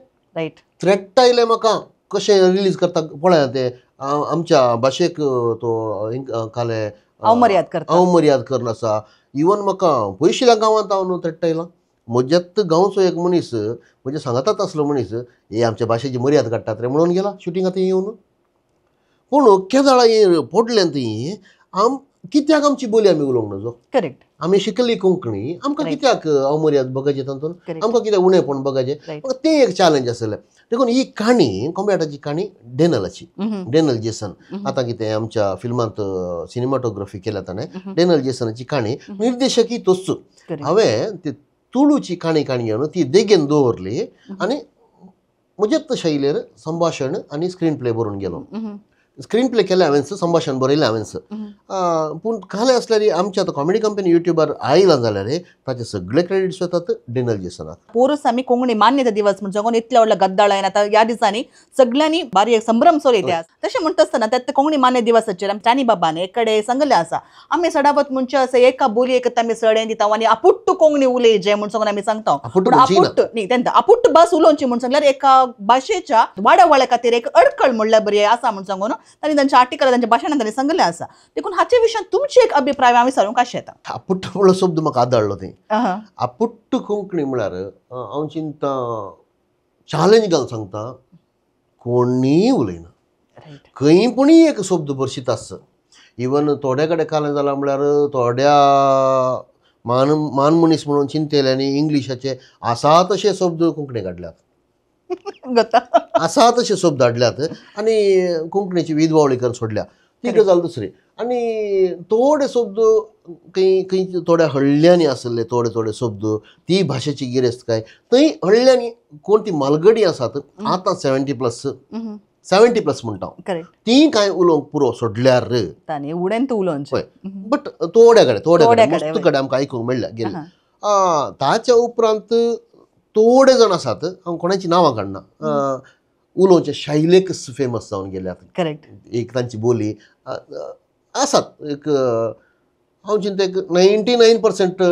थ्रेट आयलें म्हाका कशें रिलीज करता पळया तें आमच्या भाशेक तो खालें
अवमर्याद करता,
अवमर्याद करून आसा. इवन म्हाका पयशिल्या गांवांत हांव न्हू थ्रेट आयला. म्हज्यात गांवचो एक मनीस म्हज्या सांगाताच आसलो मनीस हे आमच्या भाशेची मर्याद काडटात रे म्हणून गेला शुटिंगा थंय येवन. पूण केदाळा हें पडलें थंय आम कित्याक आमची बोली आमी उलोवंक नजो.
करेक्ट.
आमी शिकली कोंकणी, आमकां कित्याक अवमर्याद बघायचे तातूंत, आमकां कित्याक उणेपण बघायचें. म्हाका तें एक चॅलेंज आसलें. देखून ही काणी कोंब्याटाची काणी डेनलाची, डेनल जेसन. आतां कितें आमच्या फिल्मांत सिनेमाटोग्राफी केल्या ताणें, डेनल जेसनाची काणी, निर्देशकय तोच. हांवें ती तुळूची काणी काणी घेवन ती देगेन दवरली आनी म्हजेच शैलीर संभाशण आनी स्क्रीन प्ले बरोवन गेलो. स्क्रीन प्ले केलें हांवें, संभाशण बरयलें हांवें. पूण खालें आसल्यार आमच्या आतां कॉमेडी कंपनी युट्यूबार आयलां जाल्यार ताचे सगळे क्रेडिट्स वतात डेनल जेसनाक.
पोरूस आमी कोंकणी मान्यता दिवस म्हणजे इतल्या व्हडलो गद्दाळ आनी आतां ह्या दिसांनी सगळ्यांनी बारी एक संभ्रम सो येता. तशें म्हणटा आसतना त्यात कोंकणी मान्य दिवसाचेर आमी चानी बाबान एक कडेन सांगलें आसा, आमी सडावत म्हणजे अशें एका बोली एक आमी सडें दिता आनी आपुट्ट कोंकणी उलय जे म्हूण सांगून आमी सांगता. आपुट्ट न्ही तेंता आपुट्ट भास उलोवची म्हूण सांगल्यार एका भाशेच्या वाडावळ्या खातीर एक अडखळ म्हणल्यार बरी आसा म्हूण सांगून तांणी तांच्या आर्टिकल तांच्या भाशणान तांणी सांगलें आसा. देखून हाचे विशयान तुमचे एक अभिप्राय आमी सांगूंक कशें येता.
आपुट्ट म्हणलो शब्द म्हाका आदळ्ळो थंय. आपुट्ट कोंकणी म्हळ्यार हांव चिंता चॅलेंज घालून सांगता, कोणीय उलयना, खंय पुणी एक शब्द भरशीत आस. इवन थोड्या कडेन कालें जालां म्हळ्यार थोड्या मान मानमनीस म्हणून चिंतलेल्यांनी इंग्लिशाचे आसा तशे शब्द कोंकणी काडल्यात, आसा तशे शब्द हाडल्यात आनी कोंकणीची विधवावळी करून सोडल्या. ती गजाल दुसरी. आनी थोडे शब्द खंय खंय थोड्या हळ्ळ्यांनी आसले थोडे थोडे शब्द ती भाशेची गिरेस्तकाय थंय हळ्ळ्यांनी कोण ती मालगडी आसात आतां 70+, 70+ म्हणटा हांव, ती कांय उलोवंक पुरो सोडल्यार
उलोवंक.
बट थोड्या कडेन थोड्या कडेन मस्त कडेन आमकां आयकूंक मेळ्ळ्या गेले. ताच्या उपरांत थोडे जाण आसात, हांव कोणाची नांवां काडना, उलोवचे शैलेकच फेमस जावन गेल्यात.
करेक्ट.
एक तांची बोली आसात एक हांव चिंता एक 99%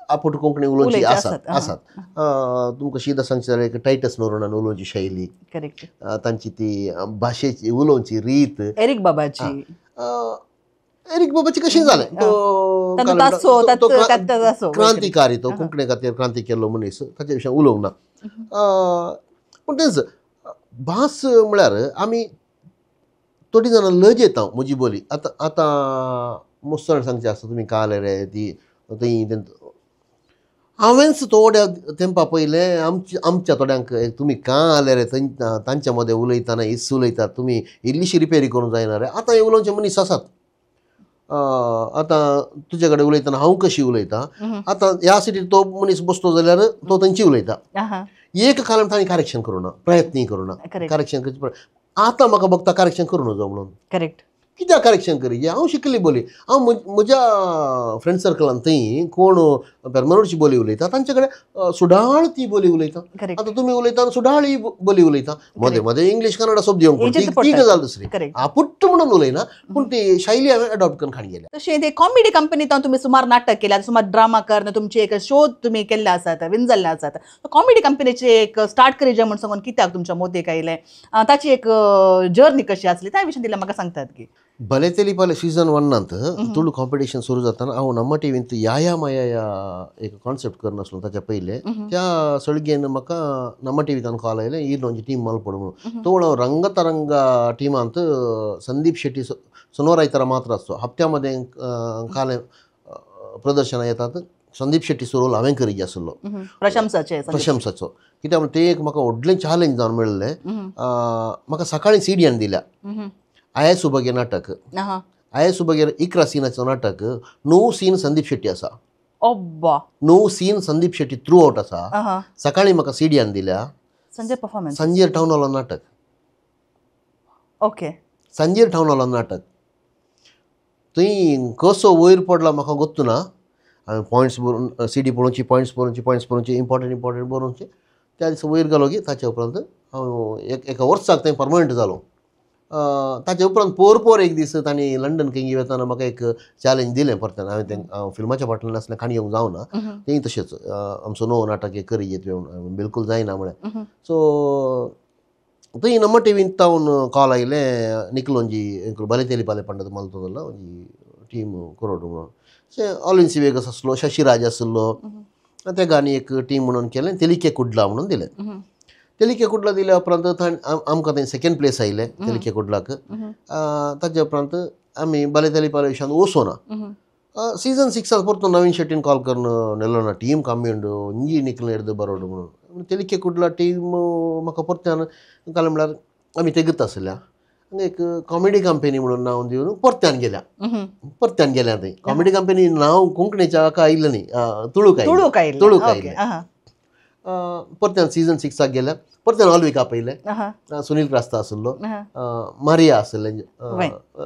आपुट कोंकणी उलोवची आसात आसात. तुमकां शीदा सांगचें जाल्यार एक टायटस नोरोनान उलोवची शैली,
करेक्ट,
तांची ती भाशेची उलोवची रीत,
एरीक बाबाची,
एरीक बाबाची कशें जालें तो क्रांतिकारी, तो कोंकणी खातीर क्रांती केल्लो मनीस, ताचे विशीं उलोवंक ना. पूण तेंच भास म्हळ्यार आमी थोडीं जाणां लजेता म्हजी बोली. आतां आतां मुसळ सांगचें आसता तुमी काल रे ती थंय हांवेंच थोड्या तेंपा पयलें आमच्या थोड्यांक तुमी काल रे थंय तांच्या मदें उलयतना इस उलयतात तुमी इल्लीशी रिपेरी करूंक जायना रे. आतां हे उलोवचे मनीस आसात. आतां तुजे कडेन उलयतना हांव कशी उलयतां, आतां ह्या सिटीर तो मनीस बसलो जाल्यार तो थंयची उलयता. एक कारण तांणी करेक्शन करूं ना, प्रयत्नय करूं ना करेक्शन करचें. आतां म्हाका बघता करेक्शन करूं नजो म्हणून.
करेक्ट.
कित्याक करेक्शन करी? हांव शिकली बोली, हांव म्हज्या फ्रेंड सर्कलान थंय कोण पेरमनूरची बोली उलयता तांचे कडेन सुडाळ ती बोली उलयता. आतां तुमी उलयता सुडाळ ही बोली उलयता, मदें मदें इंग्लीश कन्नडा शब्द येवंक ती गजाल दुसरी. आपुट्ट म्हणून उलयना पूण ती शैली हांवें अडॉप्ट करून खाण गेल्या.
तशें ते कॉमेडी कंपनींत तुमी सुमार नाटक केल्या, सुमार ड्रामा करून तुमचे एक शो तुमी केल्ले आसात, विन जाल्ले आसात. कॉमेडी कंपनीचे एक स्टार्ट करीजे म्हूण सांगून कित्याक तुमच्या मोदेक आयलें, ताची एक जर्नी कशी आसली त्या विशीं तिला म्हाका सांगतात की.
भले तेली पाले सीजन 1 तुळू कॉम्पिटिशन सुरू जाताना हांव नम्मा टीव्हींत याया माया एक कॉन्सेप्ट करून आसलो ताच्या पयलें. त्या सळगेन म्हाका नम्मा टीव्हींतल्यान कॉल आयलें इरलो टीम मालपड म्हणून. तो हांव रंगतरंगा टिमांत संदीप शेट्टी सोनोरायतरा मात्र आसतो. हप्त्यामध्ये काले प्रदर्शनां येतात, संदीप शेट्टीचो रोल हांवें करीत आसलो
प्रशंसाचे
प्रशंसाचो कित्याक म्हणून तें एक म्हाका व्हडलें चॅलेंज जावन मेळिल्लें. म्हाका सकाळीं सिडियान दिल्या आये सुबगे नाटक. आये सुबगेर 11 सिनाचो नाटक 9 सीन संदीप शेट्टी आसा. 9 scene Sandeep Shetty throughout आसा. सकाळीं म्हाका सिडियान दिल्या
संजय परफॉर्मन्स
संजय टावन हॉलान नाटक.
ओके
संजय टावन हॉलान नाटक थंय कसो वयर पडला म्हाका गोत्तू ना. हांवें पॉयंट्स बरोवन सी डी पळोवची पॉयंट्स बरोवची पॉयंट्स बरोवची इम्पॉर्टंट इम्पॉर्टंट बरोवचे त्या दिसा वयर गेलो की ताच्या उपरांत हांव एका वर्साक थंय परमनंट जालो. ताच्या उपरांत पोर पोर एक दीस तांणी लंडन खंय वतना म्हाका एक चॅलेंज दिलें परत्यान. हांवें तें हांव फिल्माच्या फाटल्यान आसलें काणी घेवंक जावना तेंय तशेंच आमचो नवो नाटक एक करी येत बिलकूल जायना म्हळें. सो थंय नम्मा टिवींत तावन कॉल आयलें निकलोंजी बरें तेली पाले पंडत मालतो जाल्यार ಒಂಜಿ टीम करोड म्हणून ऑलिन्सी वेगस आसलो शशिराज आसलो तेका आनी एक टीम म्हणून केलें तेलिके कुडला म्हणून दिलें. तेलिके कुडला दिल्या उपरांत आमकां थंय सेकेंड प्लेस आयलें तेलिके कुडलाक. ताच्या उपरांत आमी बले तेली पाले विशयान वचोना. सीजन 6 परतो नवीन शेट्टीन कॉल करून नेलो ना टीम कम्मी उंडू इंजी निकल एड्द बरोडू म्हणून तेलिके कुडला टीम म्हाका परत्यान काल म्हळ्यार आमी तेगत आसल्या एक कॉमेडी कंपनी म्हणून नांव दिवन परत्यान गेल्या परत्यान गेल्या थंय कॉमेडी कंपनी नांव कोंकणीच्या हाका आयिल्लें न्ही तुळूक आयिल्लें तुळूक आयिल्लें. परत्यान सीजन 6 गेल्या परत्यान ऑलवीक आपयलें. सुनील क्रास्ता आसलो मारिया आसलें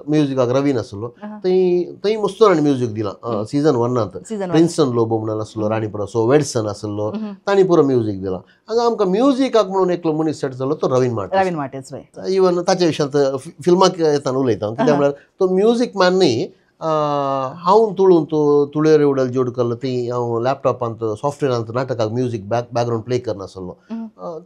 म्युजिकाक रवीन आसलो थंय थंय मस्त आनी म्युजीक दिलां सीजन 1 प्रिन्सन लोबो म्हणून आसलो राणीपुरा वेडसन आसलो तांणी पुरो म्युजीक दिलां. हांगा आमकां म्युजिकाक म्हणून एकलो मनीस सेट जालो तो रवीन मार्टीस.
रवीन मार्टीस
इवन ताच्या विशयांत फिल्माक येताना उलयता कित्याक म्हळ्यार तो म्युजीक मॅन न्ही. हांव तुळून तो तुळेर उडल जोड केल्लो ती हांव लॅपटॉपांत सॉफ्टवेरांत नाटकाक म्युजीक बॅकग्रावंड प्ले करनासलो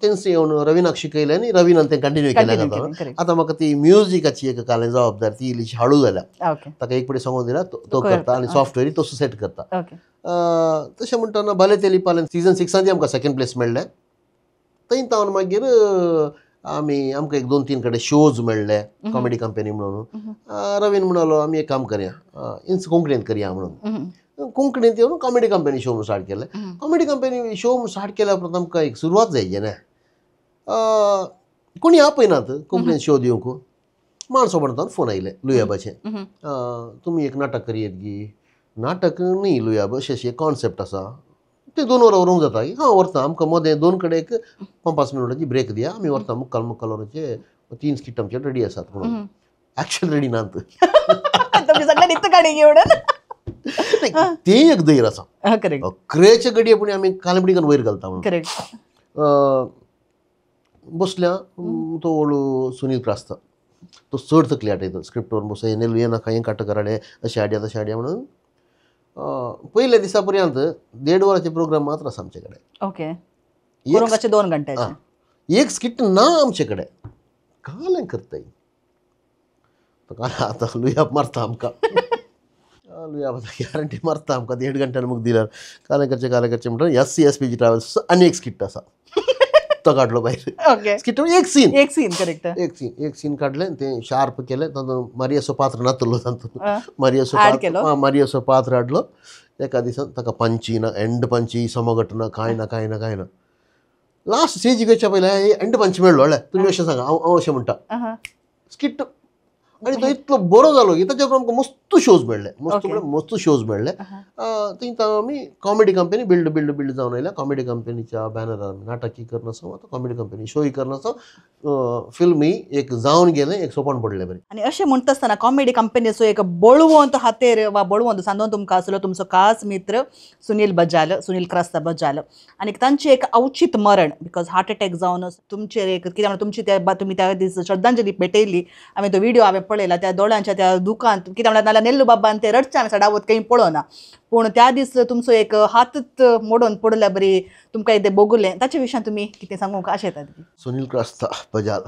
तेंच येवन रवीनाक शिकयलें आनी रवीनान तें कंटिन्यू केलें. आतां म्हाका ती म्युजिकाची एक कालें जबाबदारी ती इल्लीशी हाळू जाल्या ताका एक पटी सांगून दिल्या तो करता आनी सॉफ्टवेअर तसो सेट करता. तशें म्हणटना भले तेली पालें सीजन 6 आमकां सेकेंड प्लेस मेळ्ळें. थंय तावन मागीर आमी आमकां एक 2-3 कडेन शोज मेळ्ळे कॉमेडी कंपनी म्हणून. रवीन म्हणालो आमी एक काम करया इंच कोंकणींत करया म्हणून कोंकणींत येवन कॉमेडी कंपनी शो म्हणून स्टार्ट केलें. कॉमेडी कंपनी शो म्हणून स्टार्ट केल्या उपरांत आमकां एक सुरवात जायची न्ही कोणी आपयनात कोंकणींत शो दिवंक. माणसो म्हणटा फोन आयले लुयाबाचे तुमी एक नाटक करयेत गी नाटक न्ही लुयाब अशें अशें कॉन्सेप्ट आसा ते 2 वरां व्हरूंक जाता हांव व्हरता आमकां मदें 2 कडेन एक 5-5 मिनटांची ब्रेक दिया आमी व्हरता मुक्काल मुक्काल वरांचे 3 स्किट आमचे रेडी आसात म्हणून. ॲक्च्युअल रेडी नात तें एक धैर्य आसा क्रेचे गडये पूण आमी कालमडीकन वयर घालता म्हणून बसल्या. तो व्हडलो सुनील क्रास्ता तो चड तकली आटयता स्क्रिप्ट व्हरून बस हें नेलू हें नाका हें काट कराडे अशें हाडया तशें हाडया म्हणून. पयल्या दिसा पर्यंत 1.5 वरांचे प्रोग्राम मात्र आसा आमचे कडेन.
ओके 2 घंट्याचे
एक स्किट ना आमचे कडेन. कालें करताय आतां लुयाब मारता आमकां लुयाब आतां गॅरंटी मारता आमकां 1.5 घंट्यान मुख दिल्यार कालें करचें कालें करचें म्हणटा S C S P G travels आनी एक स्किट आसा तो काडलो भायर. स्किट एक सीन
एक सीन करेक्ट
एक सीन एक सीन काडलें तें शार्प केलें तातूंत मारियाचो पात्र नातलो तातूंत मारियाचो मारियाचो पात्र हाडलो. एका दिसान ताका पंची ना एंड पंची समगट ना कांय ना कांय ना कांय ना. लास्ट स्टेज घेवच्या पयलें एंड पंच मेळ्ळो हळ्यार तुमी अशें सांगा हांव हांव अशें म्हणटा स्किट. आनी तो इतलो बरो जालो की ताच्या उपरांत आमकां मस्त शोज मेळ्ळे मस्त म्हळ्यार मस्त शोज मेळ्ळे. थंय आमी comedy company build build build जावन आयल्या. कॉमेडी कंपनीच्या बॅनरार नाटकी करनासो आतां कॉमेडी कंपनी शोय करनासो फिल्मी एक जावन गेलें एक सोपण पडलें बरें.
आनी अशें म्हणटा आसतना कॉमेडी कंपनीचो एक बळवंत हातेर वा बळवंत सांदोन तुमकां आसलो तुमचो खास मित्र सुनील बजाल सुनील क्रास्ता बजाल आनी तांचें एक अवचीत मरण because heart attack जावन तुमचेर एक कितें म्हणटा तुमची त्या तुमी त्या दीस श्रद्धांजली भेटयली. आमी तो व्हिडियो हांवें पळयला त्या दोळ्यांच्या त्या दुकान कितें म्हणटा नाल्यार नेल्लू बाबान ते रडचे आमी सडावत खंय पळोवना पूण त्या दीस तुमचो एक हातच मोडून पडल्या बरी तुमकां एक भोगुलें ताचे विशयान तुमी कितें सांगूंक आशें येतात.
सुनील क्रास्ता बजाल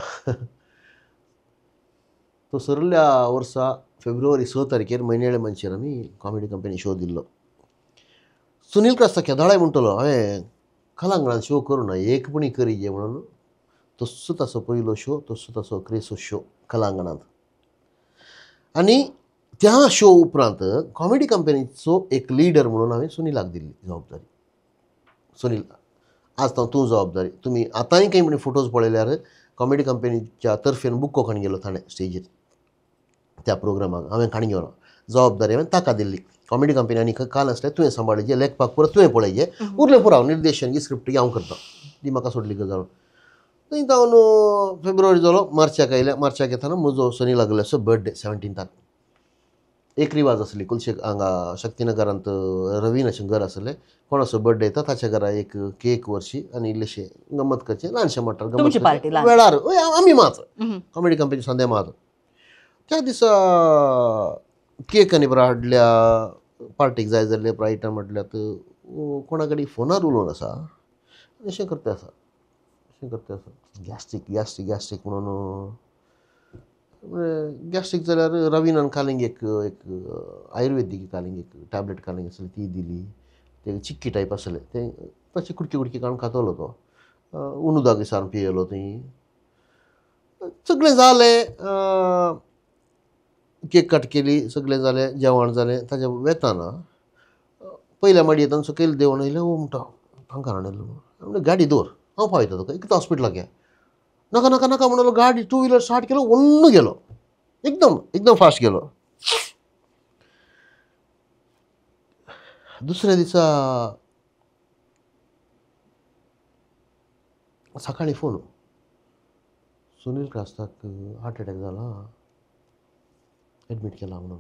तो सरल्या वर्सा फेब्रुवारी 6 तारखेर म्हयन्याळे मनशेर आमी कॉमेडी कंपनी शो दिल्लो. सुनील क्रास्ता केदाळाय म्हणटलो हांवें कलांगणान शो करूं ना एक पुणी करी म्हणून तस्सो ताचो पयलो शो तस्सो ताचो क्रेसो शो कलांगणांत. आनी त्या शो उपरांत कॉमेडी कंपनीचो एक लिडर म्हणून हांवें सुनीलाक दिल्ली जबाबदारी. सुनील आज तूं जबाबदारी, तुमी आतांय काही म्हण फोटोज पळयल्यार कॉमेडी कंपनीच्या तर्फेन बुक्को काण गेलो थाणे स्टेजीर त्या प्रोग्रामाक हांवें काणी गेलो. जबाबदारी हांवें ताका दिल्ली. कॉमेडी कंपनी आनी काल आसलें तुवें सांबाळचे, लेखपाक पुरो तुवें पळयचे, उरलें पुरो हांव निर्देशन स्क्रिप्ट हांव करता, ती म्हाका सोडली गजाल. थंय जावन फेब्रुवारी जालो, मार्चाक आयल्या. मार्चाक येतना म्हजो सुनील लागलो असो बर्थडे 17थाक. एक रिवाज आसली कुलशे हांगा शक्तीनगरांत रवीनाचें घर आसलें, कोणाचो बर्थडे येता ताच्या घरा एक केक व्हरची आनी इल्लेशें गमत करचें, ल्हानशें मट्टार गमत वेळार आमी मात कॉमेडी कंपनी संध्या मात. त्या दिसा केक आनी बरो हाडल्या, पार्टीक जाय जाल्ले आयटम हाडल्यात. कोणा कडेन फोनार उलोवन आसा अशें करता आसा, अशें करता आसा, गॅस्ट्रीक गॅस्ट्रीक गॅस्ट्रीक म्हणून. गॅस्ट्रीक जाल्यार रवीनान कालिंग एक एक आयुर्वेदीक कालिंग एक टॅबलेट कालिंग आसली ती दिली. ते चिक्की टायप आसलें तें, ताची कुडकी कुडकी काडून खातलो तो, उनुदाक दिसान पियेलो. थंय सगळें जालें, केक कट केली, सगळें जालें, जेवण जालें. ताच्या वेताना पयल्या माडी येताना सकयल देंवन येयलें, ओ म्हणटा हांगा हाडलो म्हणलें गाडी दवर हांव पावयता तुका, एक हॉस्पिटलाक या. नाका नाका नाका म्हणलो, गाडी टू व्हिलर स्टार्ट केलो, ओण्ण गेलो, एकदम एकदम फास्ट गेलो. दुसऱ्या दिसा सकाळीं फोन, सुनील क्रास्ताक हार्ट अटॅक जाला, एडमीट केला म्हणून.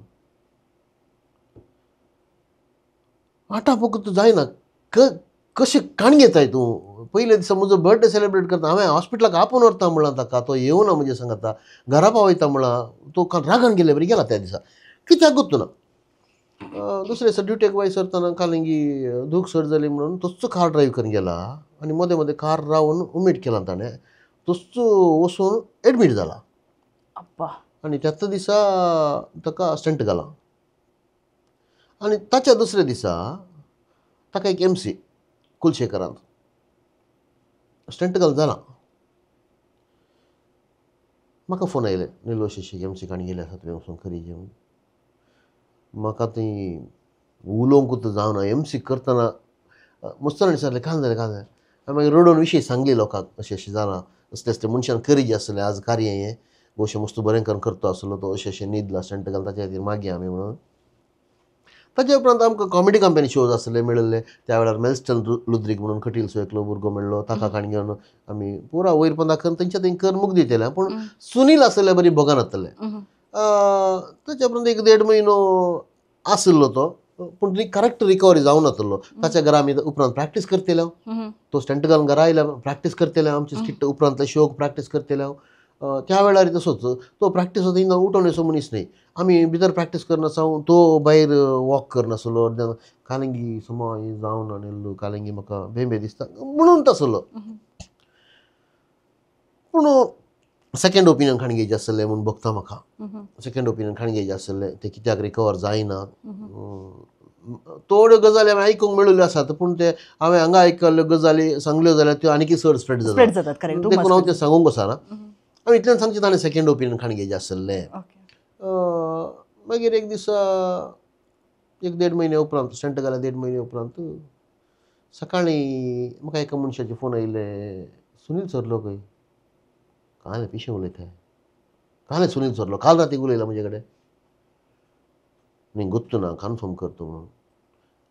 आतां फक्त जायना, कशें काण घेताय तूं? पयले दिसा म्हजो बर्थडे सेलिब्रेट करता, हांवें हॉस्पिटलाक आपोवन व्हरता म्हणलां ताका, तो येवना म्हजे सांगता, घरा पावयता म्हणलां, तो रागान गेले बरी गेला त्या दिसा, कित्याक गुत्तू ना. दुसरे दिसा ड्युटेक वयर सरतना कालिंगी दूख सर जाली म्हणून तसो कार ड्रायव्ह करून गेला आनी मदें मदें कार रावन उमेद केला ताणें, तसो वचून एडमीट जाला. आनी त्याच दिसा ताका स्टंट घाला. आनी ताच्या दुसऱ्या दिसा ताका एक एम सी कुलशेखरांत स्टंट घाल जाला. म्हाका फोन आयले, निलो शशी एम सी काणी गेले आसा तुवें वचून खरी जेवण. म्हाका ती उलोवंकूच जावना. एम सी करतना मुस्तान विचारलें काल जालें काल जालें, हांवें मागीर रडोवन विशय सांगली लोकांक, अशें अशें जालां, असलें असलें मनशान करीज आसलें, आज कार्य हें गोशें मस्त बरें करून करता आसलो तो, अशें अशें न्हिदला स्टंट घाल ताच्या खातीर मागीर आमी म्हणून. ताच्या उपरांत आमकां कॉमेडी कंपनी शोज आसले मेळिल्ले. त्या वेळार मेल्स्टन लुद्रीक म्हणून कटीलसो एकलो भुरगो मेळ्ळो, ताका काण घेवन आमी पुरा वयर पंदा करून तेंच्या थंय कर मुख दितले. पूण सुनील आसले बरी भोगान जातले. ताच्या उपरांत एक देड म्हयनो आसलो तो, पूण करेक्ट रिकवरी जावं नातलो. ताच्या घरा आमी उपरांत प्रॅक्टीस करतले, तो स्टंट घालून घरा आयल्या प्रॅक्टीस करतले, आमची स्किट उपरांतले शोक प्रॅक्टीस करतले. त्या वेळार तसोच तो प्रॅक्टीस वता, उठोवन असो मनीस न्हय, आमी भितर प्रॅक्टीस करनासो, तो भायर वॉक करनासलो. कालिंगी समा जावन आनी कालिंगी म्हाका बेंबे दिसता म्हणून तसलो. पूण सेकंड ओपिनियन खाण घेयचें आसलें म्हूण भोगता म्हाका, सेकंड ओपिनियन खाण घेयचें आसलें, तें कित्याक रिकवर जायना. थोड्यो गजाली हांवें आयकूंक मेळिल्ल्यो आसात, पूण ते हांवें हांगा आयकल्ल्यो गजाली सांगल्यो जाल्यार त्यो आनीकय चड स्प्रेड जातात, देखून हांव तें सांगूंक वचना. हांवें इतल्यान सांगचें ताणें सेकंड ओपिनियन खाण घेयचें आसलें. मागीर एक दिसा एक देड म्हयने उपरांत स्टंट घाल्या देड म्हयने उपरांत सकाळीं म्हाका एका मनशाचे फोन आयले, सुनील सरलो खंय. काल पिशें उलयता, काल सुनील सरलो, काल राती उलयला म्हजे कडेन, न्ही गुत्तू ना कन्फर्म करता म्हणून.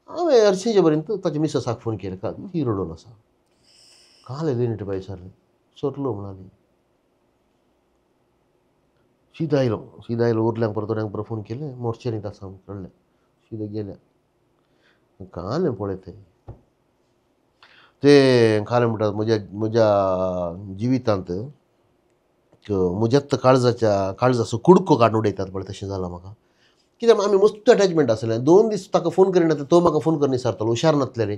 हांवें हरशींचे बरें ताच्या मिसेसाक फोन केले, काल ती रडून आसा, काल येयली बाय सरले सरलो म्हणाली. सीधा आयलो, सीधा आयलो, उरल्यांक परत थोड्यांक परत फोन केले, मोर्चेरींत आसा कळ्ळें, सीधा गेल्या. काल पळयता ते काल म्हणटात म्हज्या म्हज्या जिवितांत म्हज्याच काळजाच्या काळजाचो कुडको काडून उडयतात पळय तशें जालां म्हाका. कित्याक आमी मस्त अटॅचमेंट आसलें. 2 दीस ताका फोन करिना तो म्हाका फोन करून विचारतालो, हुशार नासले रे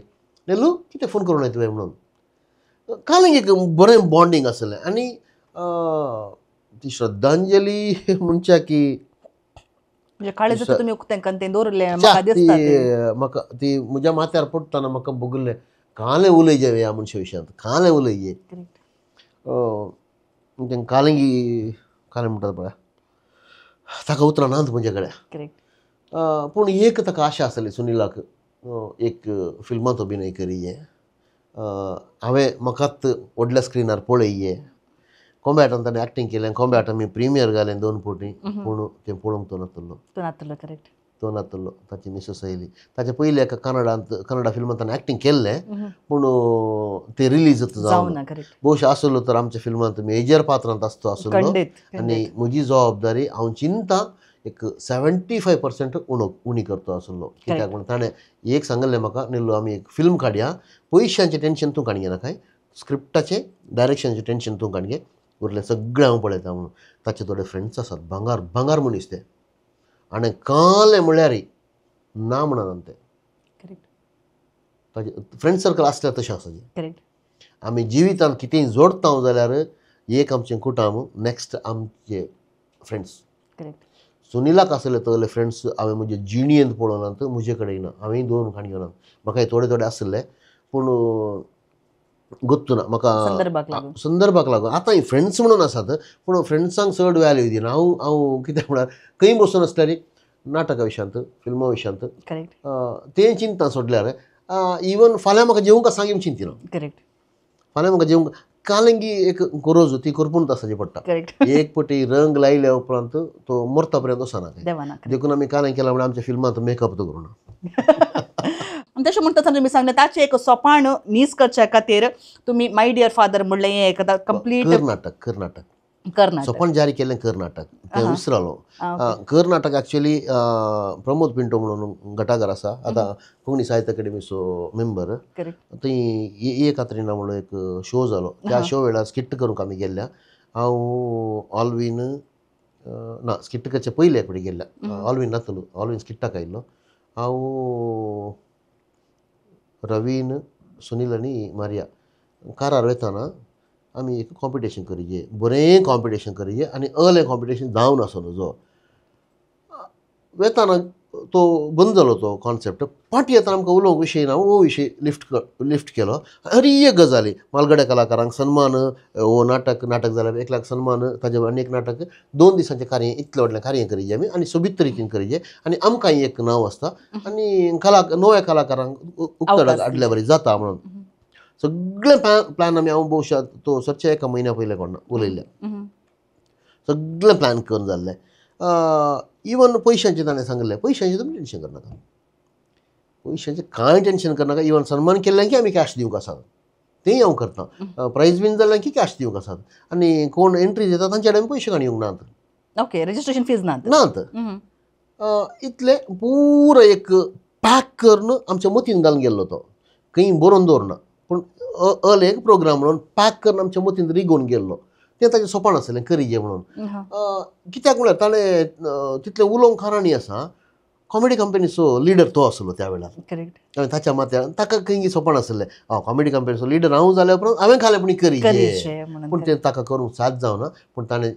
नेलू कितें फोन करूं तुवें म्हणून. काल एक बरें बॉन्डींग आसलें. आनी ती श्रद्धांजली म्हणच्या की म्हाका ती म्हज्या माथ्यार पडटना म्हाका भोगलें, कालें उलयचें ह्या मनशा विशयांत, कालें उलयचें. कालिंगी कालें म्हणटात पळय ताका उतरां नात म्हजे कडेन. पूण एक ताका आशा आसली सुनीलाक एक फिल्मांत अभिनय करिये, हांवें म्हाकाच व्हडल्या स्क्रिनार पळयिये. कोंब्याटान ताणें एक्टींग केलें, कोंब्याट आमी प्रिमियर घालें 2 फावटी, पूण तें पळोवंक तो नातलो,
तो नातलो. करेक्ट,
तो नातलो. ताची मिसेस आयली. ताचे पयलीं एका कन्नडांत कन्नडा फिल्मांत ताणें एक्टींग केल्लें, पूण तें रिलीज जावना. भोवशा आसलो तर आमच्या फिल्मांत मेजर पात्रांत आसतो आसलो. आनी म्हजी जबाबदारी हांव चिंता एक 75% उणी करतो आसलो. कित्याक म्हण ताणें एक सांगल्लें म्हाका, निल्लो आमी एक फिल्म काडया, पयशांचें टेंशन तूं काडये नाकाय, स्क्रिप्टाचें डायरेक्शनाचें टेंशन तूं काडये, उरलें सगळें हांव पळयता म्हणून. ताचे थोडे फ्रेंड्स आसात भांगार भांगार मनीस ते, आनी कालें म्हळ्यार ना म्हणना ते. ताजे फ्रेंड सर्कल आसल्यार तशें आसा.
करेक्ट.
आमी जिवितांत कितेंय जोडटा जाल्यार एक आमचें कुटुंब, नेक्स्ट आमचे फ्रेंड्स.
करेक्ट.
सुनीलाक आसले तसले फ्रेंड्स हांवें म्हजे जिणयेंत पळोवनात, म्हजे कडेन ना. हांवें 2 काणयो नात, म्हाका थोडे थोडे आसले पूण गोत्तू ना म्हाका संदर्भाक लागून. आतां फ्रेंड्स म्हणून आसात पूण फ्रेंड्सांक चड व्हॅल्यू दिना हांव. हांव कित्याक म्हळ्यार खंय बसून आसल्यार नाटका विशयांत, फिल्मा विशयांत तें चिंता सोडल्यार इवन फाल्यां म्हाका जेवंक आसा घेवन चिंतिना.
करेक्ट.
फाल्यां म्हाका जेवंक कालंगी एक गरज ती करपून आसाची पडटा. एक पटी रंग लायल्या उपरांत तो मरता पर्यंत वचना, देखून आमी कालें केला म्हणल्यार आमच्या फिल्मांत मेकअप तो करूना.
तशें म्हणटा तुमी सांगलें ताचें एक सोपाण नीस करच्या खातीर तुमी my dear father म्हणलें हें एक कंप्लीट
कर्नाटक कर्नाटक
कर्नाटक
सोपाण जारी केलें कर्नाटक, तें विसरलो. कर्नाटक एक्चुअली प्रमोद पिंटो म्हणून घटाघर आसा, आतां कोंकणी साहित्य अकादेमीचो मेंबर. थंय एक कात्रिना म्हणून एक शो जालो, त्या शो वेळार स्किट करूंक आमी गेल्ल्या. हांव ऑलवीन ना स्किट करचे पयले एक फावटी गेल्ल्या, ऑलवीन नातलो, ऑलवीन स्किट्टाक आयिल्लो. हांव रवीन, सुनील आनी मारिया कारार वतना आमी एक कॉम्पिटिशन करिये, बरें कॉम्पिटिशन करिये आनी अलें कॉम्पिटिशन जावन आसलो जो वेताना तो बंद जालो तो कॉन्सेप्ट. पाटी येतना आमकां उलोवंक विशय ना, हो विशय लिफ्ट केलो. हर एक गजाली मालगड्या कलाकारांक सन्मान, हो नाटक नाटक जाल्यार 1 लाख सन्मान, ताजे आनी एक नाटक 2 दिसांचें कार्य, इतलें व्हडलें कार्य करिये आमी आनी सोबीत रितीन करिये आनी आमकांय एक नांव आसता आनी नव्या कलाकारांक उक्तडाक हाडल्या बरी जाता म्हणून सगळें प्लॅन आमी. हांव भोवशा तो सरच्या एका म्हयन्या पयलें कोण उलयल्लें, सगळें प्लॅन करून जाल्लें. इवन पयशांचें ताणें सांगलें, पयशांचें तुमी टेंशन करनाका, पयशांचें कांय टेंशन करनाका. इवन सन्मान केल्लें की आमी कॅश दिवंक आसात, तेंय हांव करता. प्रायज बीन जालें की कॅश दिवंक आसात आनी कोण एंट्री दिता तांचे कडेन पयशे काडून येवंक नात.
ओके, रजिस्ट्रेशन फीज नात
नात. इतलें पुरो एक पॅक करून आमच्या मतीन घालून गेल्लो तो, खंय बरोवन दवरना पूण अल एक प्रोग्राम म्हणून पॅक करून आमच्या मतीन रिगोवन गेल्लो. तें ताचें सोपाण आसलें करिये म्हणून. कित्याक म्हळ्यार ताणें तितलें उलोवंक कारणी आसा, कॉमेडी कंपनीचो लिडर तो आसलो त्या वेळार.
करेक्ट.
आनी ताच्या माथ्यार ताका खंय सोपाण आसलें, हांव कॉमेडी कंपनीचो लिडर हांव जाल्या उपरांत हांवें खालेपणी करिये, पूण तें ताका करूंक साथ जावना. पूण ताणें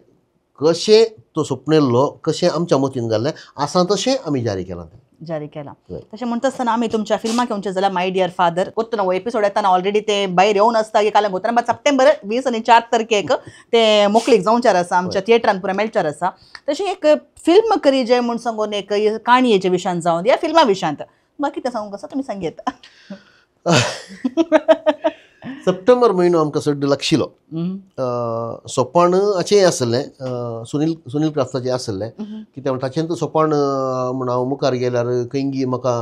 कशें तो सपनेल्लो, कशें आमच्या मतीन घाल्लें आसा तशें आमी जारी केलां, तें
जारी केलां. तशें म्हणटा आसतना आमी तुमच्या फिल्माक येवचें जाल्यार my dear father गोत्तना हो एपिसोड येतना ऑलरेडी ते भायर येवन आसता की काल्यान गोतना, बट सप्टेंबर 20 आनी 4 तारखेक ते मोकळीक जावच्यार आसा, आमच्या थिएटरान पुरा मेळच्यार आसा. तशें एक फिल्म करी जे म्हूण सांगून एक काणयेच्या विशयांत जावन ह्या फिल्मा विशयांत म्हाका कितें सांगूंक आसा तुमी सांगयता.
सप्टेंबर म्हयनो आमकां चड लागशिल्लो. सोपाण हाचें आसलें, सुनील क्राफ्ताचें आसलें, कित्याक म्हणटा ताचें सोपाण म्हण हांव मुखार गेल्यार खंयगी म्हाका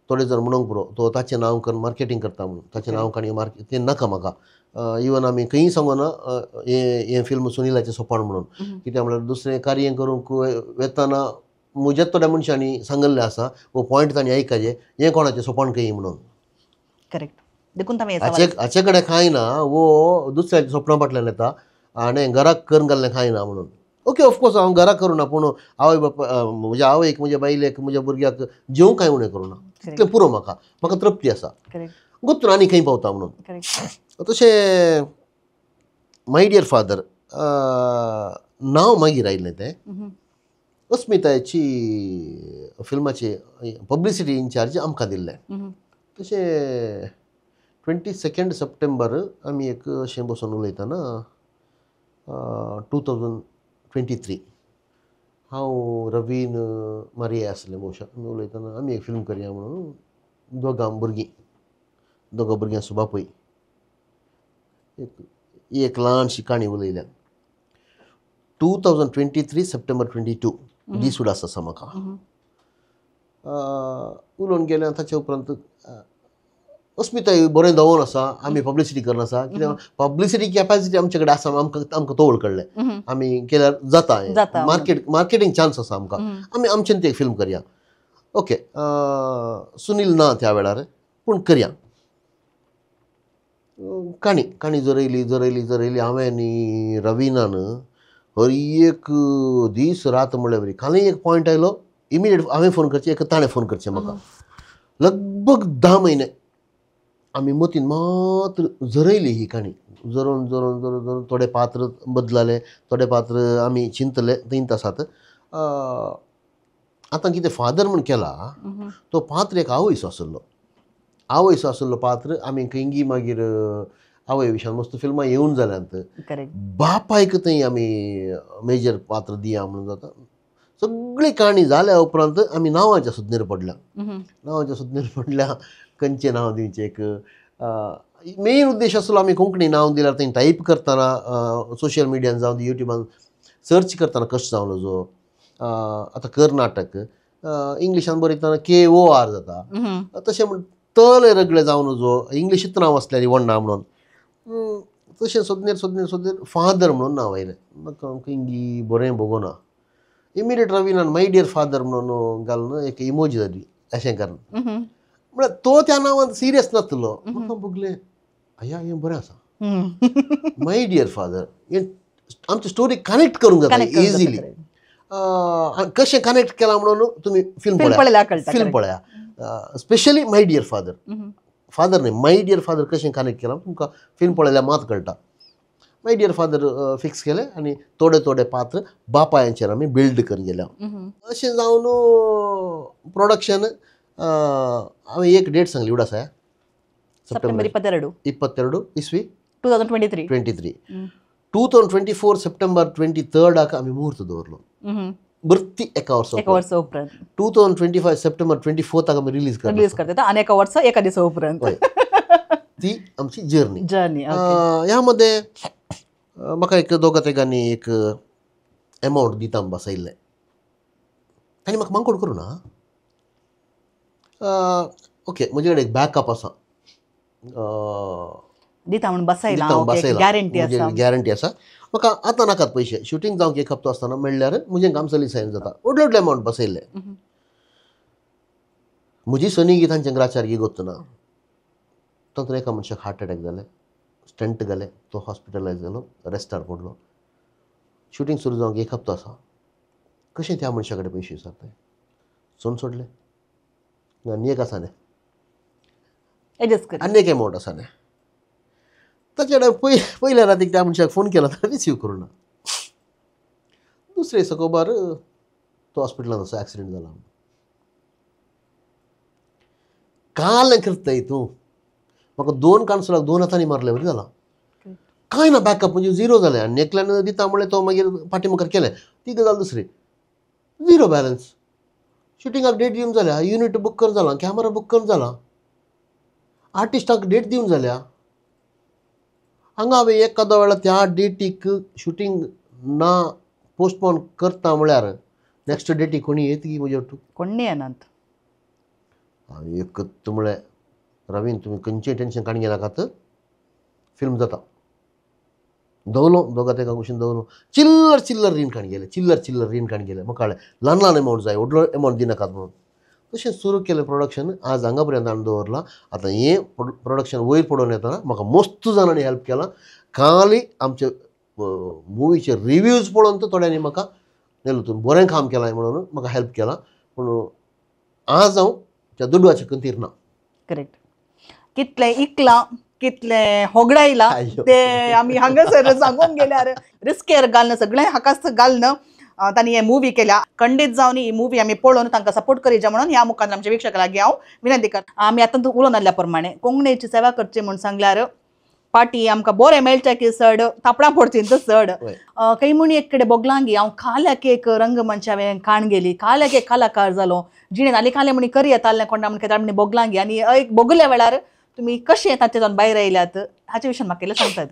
थोडे जाण म्हणूंक पुरो तो ताचें नांव करून मार्केटींग करता म्हणून, ताचें नांव काणी मार्केट तें नाका म्हाका. इवन आमी खंयी सांगना हें फिल्म सुनीलाचें सोपाण म्हणून, कित्याक म्हणल्यार दुसरें कार्य करूंक वेतना म्हज्या थोड्या मनशांनी सांगिल्लें आसा, हो पॉयंट तांणी आयकाचें, हें कोणाचें सोपाण खंय म्हणून.
करेक्ट. देखून
हाचे कडेन कांय ना, वो दुसऱ्याच्या सोपणां फाटल्यान येता आनी घराक करून घाल्लें कांय ना म्हणून. ओके, ऑफकोर्स हांव घरा करूं ना, पूण आवय बापाय म्हज्या आवयक, म्हज्या बायलेक, म्हज्या भुरग्याक जेवंक कांय उणें करूं ना, तितलें पुरो म्हाका, म्हाका तृप्ती आसा. गोत्तून आनी खंय पावता म्हणून. तशें my dear father नांव मागीर आयिल्लें तें. अस्मितायेची फिल्माची पब्लिसिटी इन्चार्ज आमकां दिल्लें. तशें 22 सप्टेंबर आमी एक अशें बसून उलयतना 2023 हांव रवीन मारिया आसलें भोवशा आमी उलयतना आमी एक फिल्म करया म्हणून दोगां भुरगीं दोगां भुरग्यां बापूय एक ल्हानशी काणी उलयल्या 2023 सप्टेंबर 22 दीस उडास आसा म्हाका उलोवन गेल्या ताच्या उपरांत अस्मिताय बरें दवोन आसा आमी पब्लिसिटी करून आसा कित्याक पब्लिसिटी कॅपॅसिटी आमचे कडेन आसा आमकां आमकां तोवळ कळ्ळें आमी केल्यार जाता मार्केटींग चान्स आसा आमकां आमी आमच्यान ती एक फिल्म करया ओके सुनील ना त्या वेळार पूण करया काणी काणी जरयली जरयली जरयली हांवें आनी रवीनान हर एक दीस रात म्हणल्यार बरी खाली एक पॉयंट आयलो इमिडिएट हांवें फोन करचें एक ताणें फोन करचें म्हाका लगभग 10 म्हयने आमी मतीन मात्र जरयली ही काणी जरोवन जरोवन जरोवन जरोवन थोडे पात्र बदलाले थोडे पात्र आमी चिंतले थंयत आसात आतां कितें फादर म्हूण केला तो पात्र एक आवयसो आसलो आवयसो आसलो पात्र आमी खंयगी मागीर आवय विशयान मस्त फिल्मां येवन जाल्यांत बापायक थंय आमी मेजर पात्र दिया म्हणून जाता सगळी काणी जाल्या उपरांत आमी नांवाच्या सुदनेर पडल्या नांवाच्या सुदनेर पडल्या खंयचें नांव दिवचें एक मेन उद्देश आसलो आमी कोंकणी नांव दिल्यार थंय टायप करतना सोशल मिडियान जावं युट्यूबान सर्च करतना कशें जावं जो आतां कर्नाटक इंग्लिशान बरयतना KOR जाता तशें म्हण तले रगडे जावन जो इंग्लिशींत नांव आसल्यार वण्णा म्हणून तशें सोदनेर सोदनेर सोदनेर फादर म्हणून नांव आयलें म्हाका खंयगी बरें भोगोना इमिडिएट रवीनान my dear father म्हणून घालून एक इमोजी जाली अशें करून म्हळ्यार तो त्या नांवान सिरियस नासलो म्हाका भोगलें अया हें बरें आसा my dear father हें आमची स्टोरी कनेक्ट करूंक जाता इजिली कशें कनेक्ट केलां म्हणून तुमी फिल्म पळया फिल्म पळया specially my dear father father न्ही my dear father कशें कनेक्ट केलां तुमकां फिल्म पळयल्यार मात कळटा my dear father fix केलें आनी थोडे थोडे पात्र बापायांचेर आमी बिल्ड करून गेल्या अशें जावन प्रोडक्शन हांवें एक डेट सांगली उडास आसा
सप्टेंबर 22
इसवी
2023
2024 सप्टेंबर 23 आमी मुहूर्त दवरलो भरती एका वर्सा
उपरांत
2025 सप्टेंबर 24 आमी रिलीज
करता आनी एका वर्सा एका दिसा उपरांत
ती आमची जर्नी
जर्नी
ह्या मध्ये म्हाका एक दोगा तिगांनी एक एमावंट दिता बसयल्लें आनी म्हाका मांकोड करूं ना ओके म्हजे कडेन एक बॅकअप आसा
दिता म्हूण बसयला गॅरंटी आसा
गॅरंटी आसा म्हाका आतां नाकात पयशे शुटींग जावंक एक हप्तो आसतना मेळ्ळ्यार म्हजें काम सलीसायन जाता व्हडले व्हडले अमावंट बसयल्ले म्हजी सनी गी तांचे ग्राचार गी गोत्तना तातूंत एका मनशाक हार्ट अटॅक जालें स्टंट घालें तो हॉस्पिटलायज जालो रेस्टार पडलो शुटींग सुरू जावंक एक हप्तो आसा कशें त्या मनशा कडेन पयशे विचारताय सोन सोडले आनी एक आसा न्ही आनी एक एमावंट आसा न्ही ताचे कडेन पयल्या रातीक त्या मनशाक फोन केला तर रिसीव करूं ना दुसरे दिसा खबर तो हॉस्पिटलांत आसा एक्सिडंट जाला काल करताय तूं म्हाका 2 कानसुलाक 2 हातांनी मारले बरी जाला कांय ना बॅकअप म्हणजे झिरो जालें आनी एकल्यान दिता म्हणलें तो मागीर फाटीं मुखार केलें ती गजाल दुसरी झिरो बॅलन्स शुटिंगाक डेट दिवन जाल्या युनिट बूक करून जाला कॅमेरा बूक करून जाला आर्टिस्टाक डेट दिवन जाल्या हांगा हांवें एकादो वेळार त्या डेटीक शुटींग ना पोस्टपोन करता म्हळ्यार नेक्स्ट डेटीक कोणी येत की म्हजे वटू
कोणी येनात
हांवें एकच म्हळें रवीन तुमी खंयचें टेंशन काडून घेनाकात फिल्म जाता दवलो दोगा तेका कुशीन दवलो चिल्लर चिल्लर रीण काडून गेले चिल्लर चिल्लर रीण काडून गेले म्हाका कळ्ळें ल्हान ल्हान एमावंट जाय व्हडलो एमावंट दिनाकात म्हणून तशें सुरू केलें प्रोडक्शन आज हांगा पर्यंत हाडून दवरलां आतां हें प्रोडक्शन वयर पडोवन येतना म्हाका मस्त जाणांनी हेल्प केलां खाली आमचे मुवीचे रिव्यूज पळोवन तर थोड्यांनी म्हाका नेलो तूं बरें काम केलां म्हणून म्हाका हेल्प केलां पूण आज हांव त्या दुडवाचे खंतीर ना
करेक्ट कितलें इकलां कितलें होगडायलां ते आमी हांगासर सांगून गेल्यार रिस्केर घालून सगळें हाकाच घालून तांणी हे मुवी केल्या खंडीत जावन ही मुवी आमी पळोवन तांकां सपोर्ट करीजा म्हणून ह्या मुखार आमच्या वीक्षकां लागीं हांव विनंती करता. आमी आतां उलोवन आयल्या प्रमाणे कोंकणीची सेवा करची म्हूण सांगल्यार पाटी आमकां बरें मेळटा की चड थापडां पडची तर चड काही म्हणी एक कडेन बोगलांगी हांव काल्याक एक रंगमंच हांवें काण गेली काल्याक एक कलाकार जालो जिणेन आनी काले म्हणी करी येतालें कोणा म्हण केदाळ म्हणी बोगलांगी आनी एक बोगल्या वेळार तुमी कशें ताचे जावन भायर आयल्यात हाचे विशयान म्हाका इल्लें सांगतात.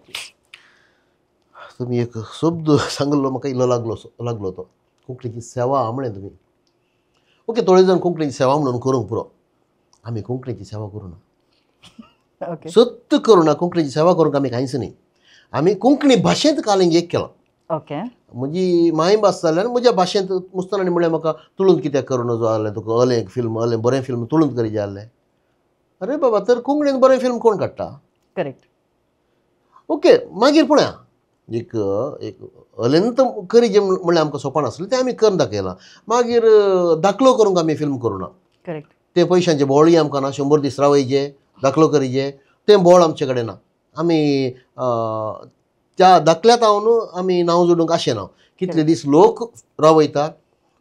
तुमी एक शब्द सांगलो म्हाका इल्लो लागलो लागलो तो कोंकणीची सेवा म्हणलें तुमी. ओके, थोडे जाण कोंकणीची सेवा म्हणून करूंक पुरो, आमी कोंकणीची सेवा करूं ना, सत्य करूं ना. कोंकणीची सेवा करूंक आमी कांयच न्ही, आमी कोंकणी भाशेंत कालेंग एक केलां.
ओके,
म्हजी मायभास जाल्यार म्हज्या भाशेंत मुस्तानांनी म्हणलें म्हाका तुळून कित्याक करूं नजो जालें तुका, अलें फिल्म अलें बरें फिल्म तुळून करी जालें. अरे बाबा, तर कोंकणीन बरें फिल्म कोण काडटा?
करेक्ट.
ओके, मागीर पळया एक एक अलेंत करी जें म्हणल्यार आमकां सोंपण आसलें तें आमी करून दाखयलां. मागीर दाखलो करूंक आमी फिल्म करूं ना,
करेक्ट.
तें पयशांचें बोळूय आमकां ना, 100 दीस रावयचे दाखलो करीचे तें बोळ आमचे कडेन ना. आमी त्या दाखल्यात हांव आमी नांव जोडूंक आशें ना, कितले दीस लोक रावयता,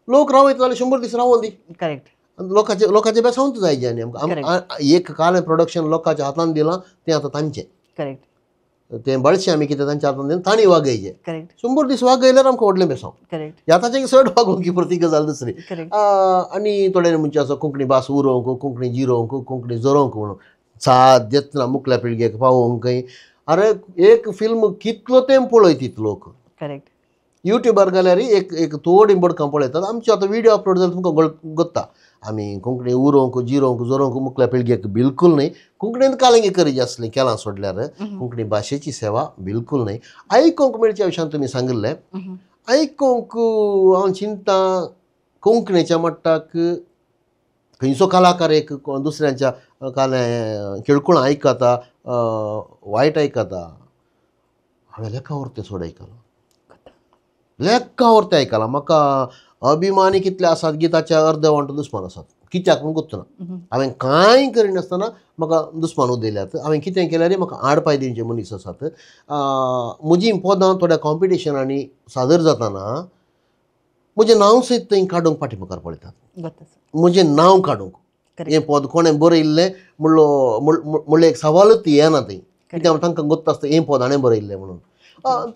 लोक रावयता जाल्यार 100 दीस रावोन दी.
करेक्ट.
लोकांचे लोकांचे बेसावंत जायचे आनी आमकां एक कालें प्रोडक्शन लोकांच्या हातान दिलां तें आतां तांचें.
करेक्ट.
तें बळशें आमी कितें तांच्या हातान दिलां तांणी वागयचें.
करेक्ट.
100 दीस वागयल्यार आमकां व्हडलें बेसांव.
करेक्ट.
ह्या ताचें चड वागोवंक ही प्रती गजाल दुसरी. आनी थोड्यांनी म्हणचें आसा कोंकणी भास उरोवंक, कोंकणी जिरोवंक, कोंकणी जरोवंक म्हणून साद्यच ना मुखल्या पिळगेक पावोवंक. अरे एक फिल्म कितलो तेंप पळयतीत लोक.
करेक्ट.
युट्यूबार गेल्यार एक एक थोडीं बडकां पळयतात. आमचे आतां व्हिडियो अपलोड जाल्यार तुमकां गोत्ता आमी कोंकणी उरोवंक जिरोवंक जोरोवंक मुखल्या पिळगेक बिलकूल न्हय. कोंकणीन कालेंगी करीच आसलें केलां सोडल्यार कोंकणी भाशेची सेवा बिलकूल न्हय. आयकोंक मेळच्या विशयान तुमी सांगिल्लें, आयकोंक हांव चिंता कोंकणीच्या मट्टाक खंयचो कलाकार एक दुसऱ्यांच्या कालें खेळकुळां आयकता, वायट आयकता. हांवें लेखा वरतें चड आयकलां, लेखा वरतें आयकलां. म्हाका अभिमानी कितले आसात गिताच्या अर्द वांटो दुस्मान आसात, कित्याक म्हूण गोत्तना. हांवें कांय करिनासतना म्हाका दुस्मान उदयल्यात. हांवें कितें केल्यार म्हाका आडपाय दिवचे मनीस आसात. म्हजीं पदां थोड्या कॉम्पिटिशनांनी सादर जाताना म्हजें नांव सयत थंय काडूंक फाटी मुखार पळयतात. म्हजें नांव काडूंक हें पद कोणें बरयल्लें म्हणलो म्हणलें एक सवालूच येना थंय, कित्याक तांकां गोत्त आसता हें पद हाणें बरयल्लें म्हणून.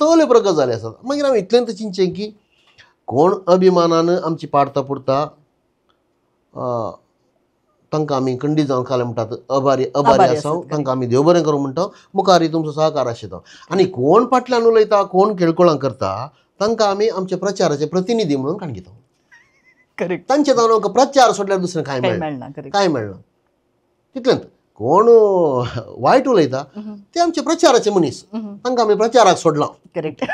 तोले प्रकार जाले आसात. मागीर हांव इतलेंच चिंतचें की कोण अभिमानान आमची पाडता पुरता तांकां आमी खंडीत जावन कालें म्हणटात अभारी अभारी आसा, तांकां आमी देव बरें करूं म्हणटा, मुखार तुमचो सहकार आशिल्लो. आनी कोण फाटल्यान उलयता, कोण खेळकुळां करता तांकां आमी आमच्या प्रचाराचे प्रतिनिधी म्हणून काण घेता.
करेक्ट.
तांचे जावन आमकां प्रचार सोडल्यार दुसरें कांय मेळना, कांय मेळना. तितलेंच. कोण वायट उलयता ते आमचे प्रचाराचे मनीस, तांकां आमी प्रचाराक सोडलां.
करेक्ट.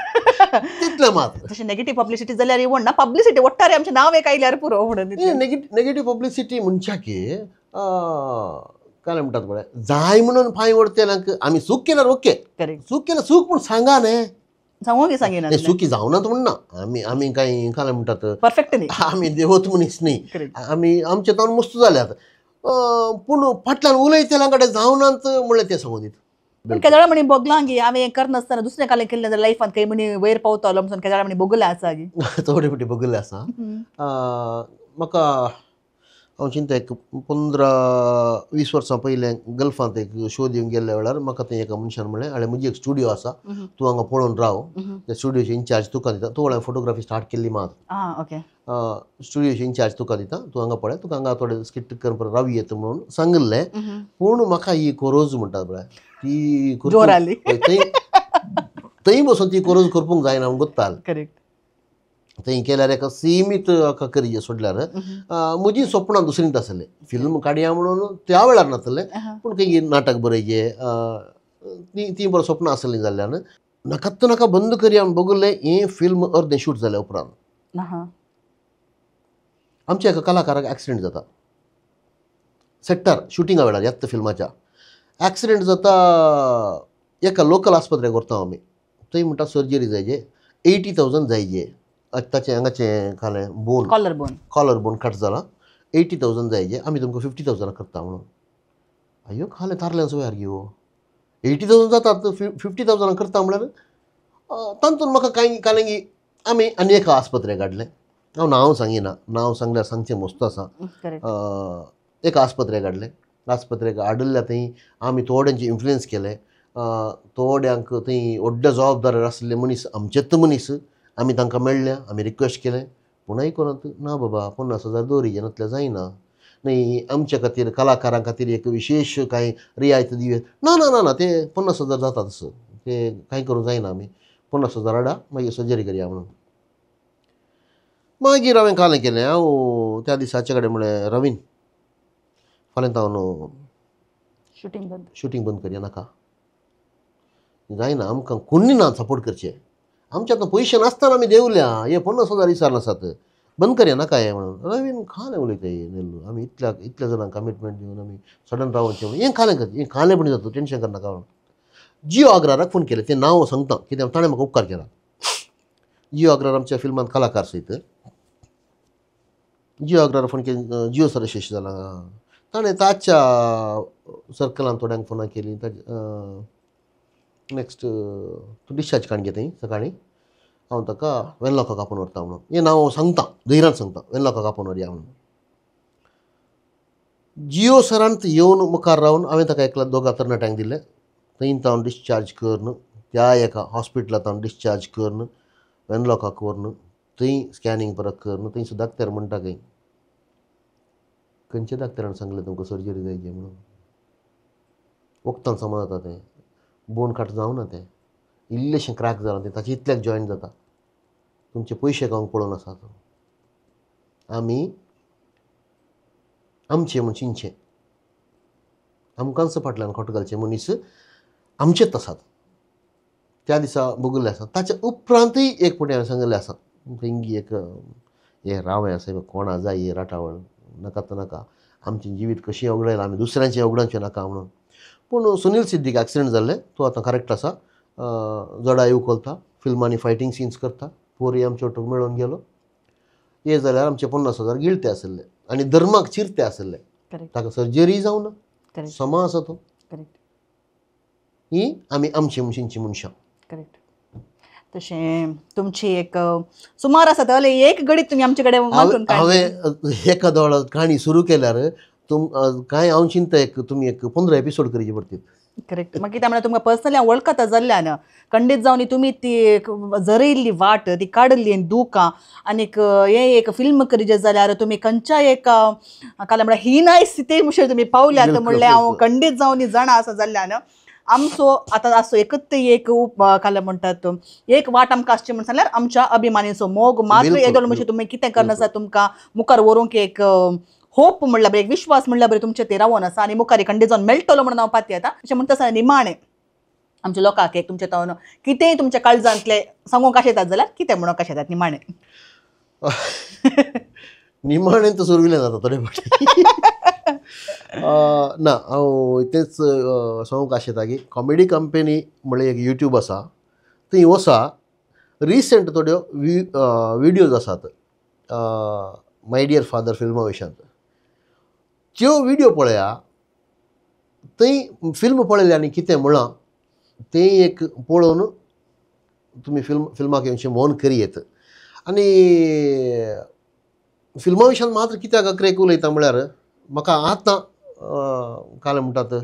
तितलें मात.
तशें नेगेटीव पब्लिसिटी जाल्यार येवण ना, पब्लिसिटी ओट्टारे आमचें नांव एक आयल्यार पुरो म्हणून.
नेगेटीव पब्लिसिटी म्हणच्या की काय म्हणटात पळय, जाय म्हणून फाय ओडतेल्यांक आमी चूक केल्यार ओके, चूक केल्यार चूक म्हूण सांगा न्ही,
सांगूंक सांगिना,
चुकी जावनात म्हण ना. आमी आमी कांय काय म्हणटात
परफेक्ट न्ही,
आमी देवत मनीस न्ही, आमी आमचे तावन मस्त जाल्यात. पूण फाटल्यान उलयतल्यां कडेन जावनात म्हणलें तें सांगून दिता.
पूण केदळा म्हणी बोगलां गी हांवें हें करनासतना दुसरें कालें केल्लें जाल्यार लायफान खंय म्हणी वयर पावतलो म्हणून केदळा म्हणी बोगलें आसा गी,
थोडे फावटी बोगलें आसा. म्हाका हांव चिंता एक 15-20 वर्सां पयलें गल्फांत एक शो दिवंक गेल्ल्या वेळार म्हाका थंय एका मनशान म्हणलें, आळे म्हजी एक स्टुडियो आसा, तूं हांगा पळोवन राव, त्या स्टुडियोची इन्चार्ज तुका दिता. तूं हांवें फोटोग्राफी स्टार्ट केल्ली मात,
ओके,
स्टुडियोची इन्चार्ज तुका दिता, तूं हांगा पळय, तुका हांगा थोडे स्किट करून राव येता म्हणून सांगिल्लें. पूण म्हाका ही कोरोज म्हणटात पळय ती थंय बसून ती कोरोज करपूंक जायना म्हूण गोत्ताल.
करेक्ट.
थंय केल्यार एका सीमीत करिये सोडल्यार म्हजी सपनां दुसरींत आसलें. फिल्म काडया म्हणून त्या वेळार नासलें, पूण खंय नाटक बरयचें तीं तीं बरें सपनां आसलीं जाल्ल्यान नाकात नाका बंद करया म्हूण बगुल्लें. हें फिल्म अर्दें शूट जाल्या उपरांत आमच्या एका कलाकाराक एक्सिडेंट जाता सेट्टार शुटिंगा वेळार, ह्याच फिल्माच्या एक्सिडेंट जाता. एका लोकल आस्पत्रेक व्हरता आमी, थंय म्हणटा सर्जरी जायचे, 80,000 जायचे. ताचें हांगाचें खालें bone,
collar bone,
collar bone cut जाला, 80,000 जायचे, आमी तुमकां 50,000 करता म्हणून. अयो खालें तारल्यान सोयार घेवो 80,000 जातात, 50,000 करता म्हणल्यार तातूंत म्हाका कांय कालेंगी आमी आनी एका आस्पत्रेक काडलें. हांव नांव सांगिना, नांव सांगल्यार सांगचें मस्त आसा. एका आस्पत्रेक काडलें, आस्पत्रेक हाडिल्ल्या थंय आमी थोड्यांचे इन्फ्लुयन्स केले थोड्यांक थंय व्हडले जबाबदार आसले मनीस आमचेच मनीस आमी तांकां मेळ्ळे आमी रिक्वेस्ट केलें पूण आयकोनात ना बाबा 50,000 दवरिजे नातल्यार जायना न्ही आमच्या खातीर कलाकारां खातीर एक विशेश कांय रियायत दिवया ना ना ना ना ते 50,000 जाता तसो ते कांय करूंक जायना आमी 50,000 हाडा मागीर सर्जरी करया म्हणून. मागीर हांवें कालें केलें हांव त्या दिसाचे कडेन म्हणलें रवीन फाल्यां हांव शुटींग बंद करया नाका जायना आमकां कोणी ना सपोर्ट करचे आमच्या आतां पयशे नासतना आमी देंवल्या हे 50,000 विचार आसात बंद करया नाका हें म्हणून. रवीन खालें उलयता नेल्लू आमी इतल्या इतल्या जाणांक कमिटमेंट दिवन आमी सडन रावचें म्हणून हें खालें करचें हें खालें पण जाता टेंशन करनाका म्हणून. जियो आग्राराक फोन केलें तें नांव सांगता कित्याक ताणें म्हाका उपकार केला. जियो आग्रार आमच्या फिल्मांत कलाकार सयत जियो आग्रार फोन केले जियो सर अशें अशें जालां ताणें ताच्या सर्कलान थोड्यांक फोनां केलीं ताजे नेक्स्ट तूं डिस्चार्ज काडून घे थंय सकाळीं हांव ताका वेनलॉकाक आपोवन व्हरता म्हणून हें नांव हांव सांगता धैर्यान सांगता वेनलॉकाक आपोवन व्हरया म्हणून. जियो सरान येवन मुखार रावन हांवें ताका एकल्या दोगा तरणाट्यांक दिलें थंय हांव डिस्चार्ज करून त्या एका हॉस्पिटलांत हांव डिस्चार्ज करून वेनलॉकाक व्हरून थंय स्कॅनिंग परत करून थंय सुद्दां दाक्तर म्हणटा खंय खंयच्या दाक्तरान सांगलें तुमकां सर्जरी जायची म्हणून वखदान समा जाता तें बोन काट जावना तें इल्लेशें क्रॅक जालां तें ताचे इतल्याक जॉयंट जाता तुमचे पयशे खावंक पळोवन आसात आमी आमचें म्हूण चिंतचें आमकांच फाटल्यान खोट घालचें मनीस आमचेच आसात त्या दिसा भोगिल्लें आसा. ताच्या उपरांतूय एक फावटी हांवें सांगिल्लें आसा थंय एक हें रावें आसा कोणा जाय हें राटावळ नाका तर नाका आमचें जिवीत कशें अवघडायलां आमी दुसऱ्यांचें अवघडावचें नाका म्हणून. पूण सुनील सिद्दीक एक्सिडंट जाल्लें तो आतां करेक्ट आसा जडाय उखलता फिल्मांनी फायटींग सिन्स करता पोरी आमचे ओटूक मेळोवन गेलो हे जाल्यार आमचे 50,000 गिळते आसले आनी धर्माक चिरते आसले ताका सर्जरी जावना समा आसा तो ही आमी आमची मनशांची मनशां.
करेक्ट. तशें तुमची एक सुमार आसा जाल्यार एक गडीत तुमी आमचे कडेन
हांवें एका दोळा काणी सुरू केल्यार तुम कांय हांव चिंता एक तुमी एक 15 एपिसोड करचे पडटीत.
करेक्ट. मागीर त्या म्हणल्यार तुमकां पर्सनली हांव वळखता जाल्ल्यान खंडीत जावन तुमी ती जरयल्ली वाट ती काडिल्ली दुकां आनीक हें एक फिल्म करीजे जाल्यार तुमी खंयच्या एक काल म्हळ्यार हिनाय स्थिती मुशेर तुमी पावल्यात म्हणल्यार हांव खंडीत जावन जाणा आसा जाल्ल्यान आमचो आतां आसचो एकच एक काल म्हणटात एक वाट आमकां आसची म्हण सांगल्यार आमच्या अभिमानीचो मोग मात्र येदोळ म्हणजे तुमी कितें करना तुमकां मुखार व्हरूंक एक होप म्हणल्यार बरें एक विश्वास म्हणल्यार बरें तुमचें ते रावोन आसा आनी मुखार खंडीत जावन मेळटलो म्हणून हांव पातयेता. अशें म्हणटा आसतना निमाणें आमच्या लोकांक एक तुमच्या तावन कितेंय तुमच्या काळजांतलें सांगूंक कशें येतात जाल्यार कितें म्हणूंक कशें येतात निमाणें?
निमाणें तर सुरविलें जाता थोडे फावटी ना हांव तेंच सांगूंक आशेता की कॉमेडी कंपनी म्हळ्यार एक यूट्यूब आसा थंय वसा रिसंट थोड्यो विडियोज आसात my dear father फिल्मा विशयांत त्यो विडियो पळया थंय फिल्म पळयलें आनी कितें म्हळां तें एक पळोवन तुमी फिल्माक येवचें मन करयेत. आनी फिल्मा विशयान मात्र कित्याक अकरेक उलयता म्हळ्यार म्हाका आतां काल म्हणटात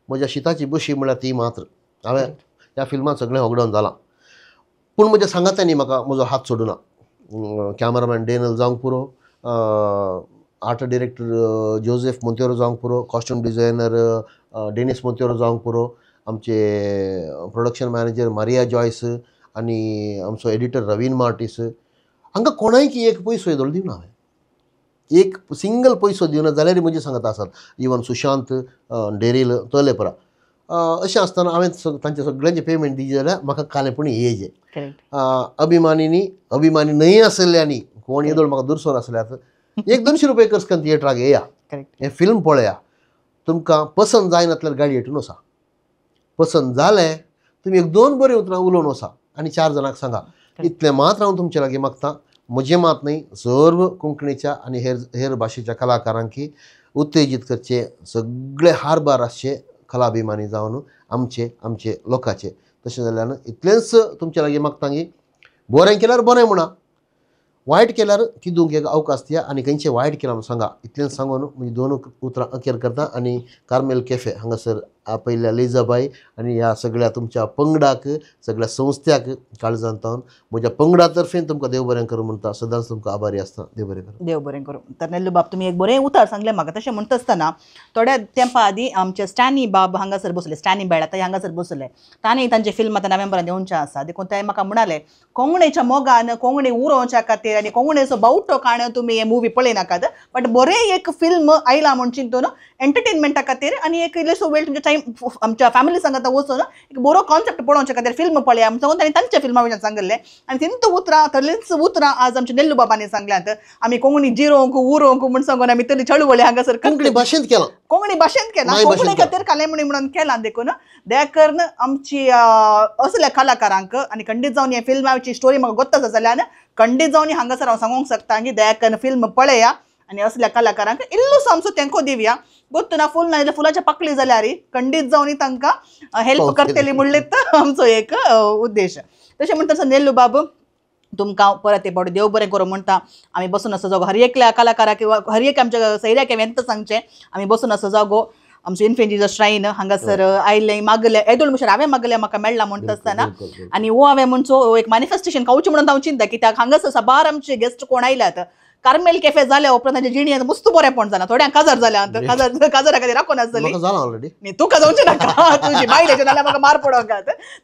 म्हज्या शिताची बशी म्हळ्यार ती मात्र हांवें ह्या फिल्मांत सगळें होगडावन जालां पूण म्हज्या सांगात्यांनी म्हाका म्हजो हात सोडूना. कॅमरामॅन डेनल जावंक पुरो, आर्ट डिरेक्टर जोसेफ मोंतेरो जावंक पुरो, कॉस्ट्यूम डिझायनर डेनिस मोंतेरो जावंक पुरो, आमचे प्रोडक्शन मॅनेजर मारिया जॉयस आनी आमचो एडिटर रवीन मार्टीस हांकां कोणायकी एक पयसो येदोळ दिवना हांवें एक सिंगल पयसो दिवना जाल्यार म्हजे सांगता आसात इवन सुशांत डेरील तोले परा अशें आसतना हांवें तांचे सगळ्यांचे पेमेंट दिली जाल्यार म्हाका कालेपणी येजे. अभिमानीनी अभिमानी न्हय आसल्ल्यांनी कोण येदोळ म्हाका दुरसोन आसल्यात एक 200 रुपये खर्च करून थिएटराक येया हें फिल्म पळया तुमकां पसंत जायनातल्यार गाडी हेटून वसा पसंत जालें तुमी एक 2 बरीं उतरां उलोवन वसा आनी 4 जाणांक सांगा. इतलें मात्र हांव तुमचे लागीं मागता म्हजें मात न्हय सर्व कोंकणीच्या आनी हेर हेर भाशेच्या कलाकारांकी उत्तेजीत करचे सगळे हारभार आसचे कलाभिमानी जावन आमचे आमचे लोकांचे. तशें जाल्यान इतलेंच तुमचे लागीं मागता की बरें केल्यार बरें म्हणा वायट केल्यार किदूंक एक अवकाश दिया आनी खंयचें वायट केलां म्हणून सांगा. इतलेंच सांगून म्हजी 2 उतरां अखेर करता आनी कार्मेल कॅफे हांगासर आपयल्या लिजाबाई आनी ह्या सगळ्या तुमच्या पंगडाक सगळ्या संस्थ्याक काळजांत म्हज्या पंगडा तर्फेन तुमकां देव बरें करूं म्हणटा. सदांच तुमकां आभारी आसता. देव बरें करूं.
देव बरें करूं. तर नेल्लू बाब तुमी एक बरें उतर सांगलें म्हाका. तशें म्हणटा आसतना थोड्या तेंपा आदीं आमचे स्टॅनी बाब हांगासर बसले, स्टॅनी बेळ आतां हांगासर बसले, तांणी तांचे फिल्म आतां नोव्हेंबरान येवचें आसा. देखून ते म्हाका म्हणाले कोंकणीच्या मोगान कोंकणी उरोवच्या खातीर आनी कोंकणीचो बावटो काण तुमी हे मुवी पळयनाकात, बट बरें एक फिल्म आयला म्हूण चिंतून एंटरटेनमेंटा खातीर आनी एक इल्लोसो वेळ तुमच्या टायम आमच्या फॅमिली सांगता वचून एक बरो कॉन्सेप्ट पळोवच्या खातीर फिल्म पळया म्हूण सांगून तांणी तांच्या फिल्मा विशयान सांगिल्लें. आनी तिंत उतरां तसलींच उतरां आज आमच्या नेल्लू बाबांनी सांगल्यात. आमी कोंकणी जिरोवंक उरोवंक म्हूण सांगून आमी तरी चळवळी हांगासर
कोंकणी भाशेंत केलां,
कोंकणी भाशेंत केलां, कोंकणी खातीर कालेमणी म्हणून केलां. देखून दया करून आमची असल्या कलाकारांक आनी खंडीत जावन हे फिल्माची स्टोरी म्हाका गोत्त आसा जाल्यार खंडीत जावन हांगासर हांव सांगूंक शकता की दया करून फिल्म पळया आनी असल्या कलाकारांक इल्लोसो आमचो तेंको दिवया. गोत्त ना फूल ना जाल्यार फुलाच्या पाकळी जाल्यार खंडीत जावन तांकां हेल्प करतली म्हणलें आमचो एक उद्देश. तशें म्हणटा नेल्लू बाब तुमकां परत एक फावटी देव बरें करूं म्हणटा. आमी बसून आसा जागो हर एकल्या कलाकाराक किंवा हर एक आमच्या सैऱ्याक हांवें सांगचें आमी बसून आसा जागो आमचो इन्फेंट श्रायन हांगासर आयलें मागलें येदोळ मुशार हांवें मागलें म्हाका मेळ्ळा म्हणटा आसतना आनी हो हांवें म्हणचो एक मॅनिफेस्टेशन खावचें म्हणून हांव चिंता कित्याक हांगासर साबार आमचे गेस्ट कोण आयल्यात कार्मेल कॅफे जाल्या उपरांत तांच्या जिणेंत मस्त बरेंपण जालां. थोड्यांक काजार जाल्या काजारा खातीर राखून आसतली न्ही, तुका जावचें नाका तुजी बायलेचें नाल्यार म्हाका मार पडोंक.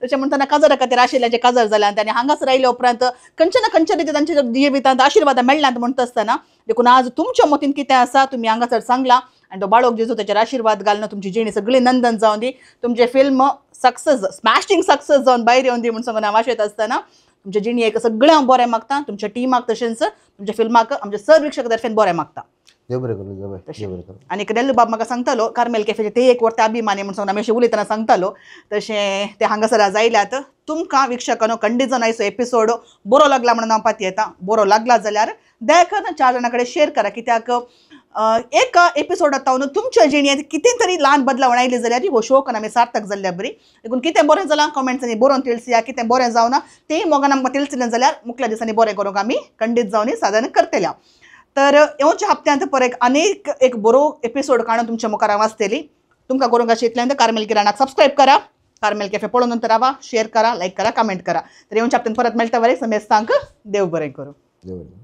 तशें म्हणटना काजारा खातीर आशिल्ल्याचें काजार जाल्यां आनी हांगासर आयल्या उपरांत खंयच्या ना खंयच्या रितीन तांच्या जिवितांत आशिर्वाद मेळ्ळ्यात म्हणटा आसतना देखून आज तुमच्या मतीन कितें आसा तुमी हांगासर सांगलां आनी तो बाळोक जेजू ताचेर आशिर्वाद घालून तुमची जिणी सगळी नंदन जावन दी, तुमचें फिल्म सक्सेस स्मॅशिंग सक्सेस जावन भायर येवन दी म्हूण सांगून हांव आशयता आसतना तुमच्या जिणेक सगळें हांव बरें मागता, तुमच्या टिमाक तशेंच तुमच्या फिल्माक आमच्या सर वीक्षक तर्फेन बरें मागता. आनी नेल्लू बाब म्हाका सांगतालो कार्मेल कॅफेचे ते एक वर्त अभिमानी म्हूण सांगून आमी अशें उलयतना सांगतालो. तशें ते हांगासर आज आयल्यात. तुमकां वीक्षकांनो खंडीत जावन आयचो एपिसोड बरो लागला म्हणून हांव पातयेता. बरो लागला जाल्यार दया करून 4 जाणां कडेन शेर करा, कित्याक एका एपिसोडात तावन तुमच्या जिणेंत कितें तरी ल्हान बदलावण आयली जाल्यार हो शोक आमी सार्थक जाल्ल्या बरी. देखून कितें बरें जालां कमेंट्सांनी बरोवन तिळसया, कितें बरें जावना तेंय मोगान आमकां तिळसिलें जाल्यार मुखल्या दिसांनी बरें करूंक आमी खंडीत जावन साधन करतल्या. तर येवच्या हप्त्यांत परत अनेक एक बरो एपिसोड काडून तुमच्या मुखार हांव आसतली. तुमकां करूंक आशिल्ल्यान कार्मेल किराणाक सबस्क्रायब करा, कार्मेल कॅफे पळोवन नंतर रावा, शेअर करा, लायक करा, कमेंट करा. तर येवच्या हप्त्यांत परत मेळटा वरे समेस्तांक देव बरें करूं.
देव बरें.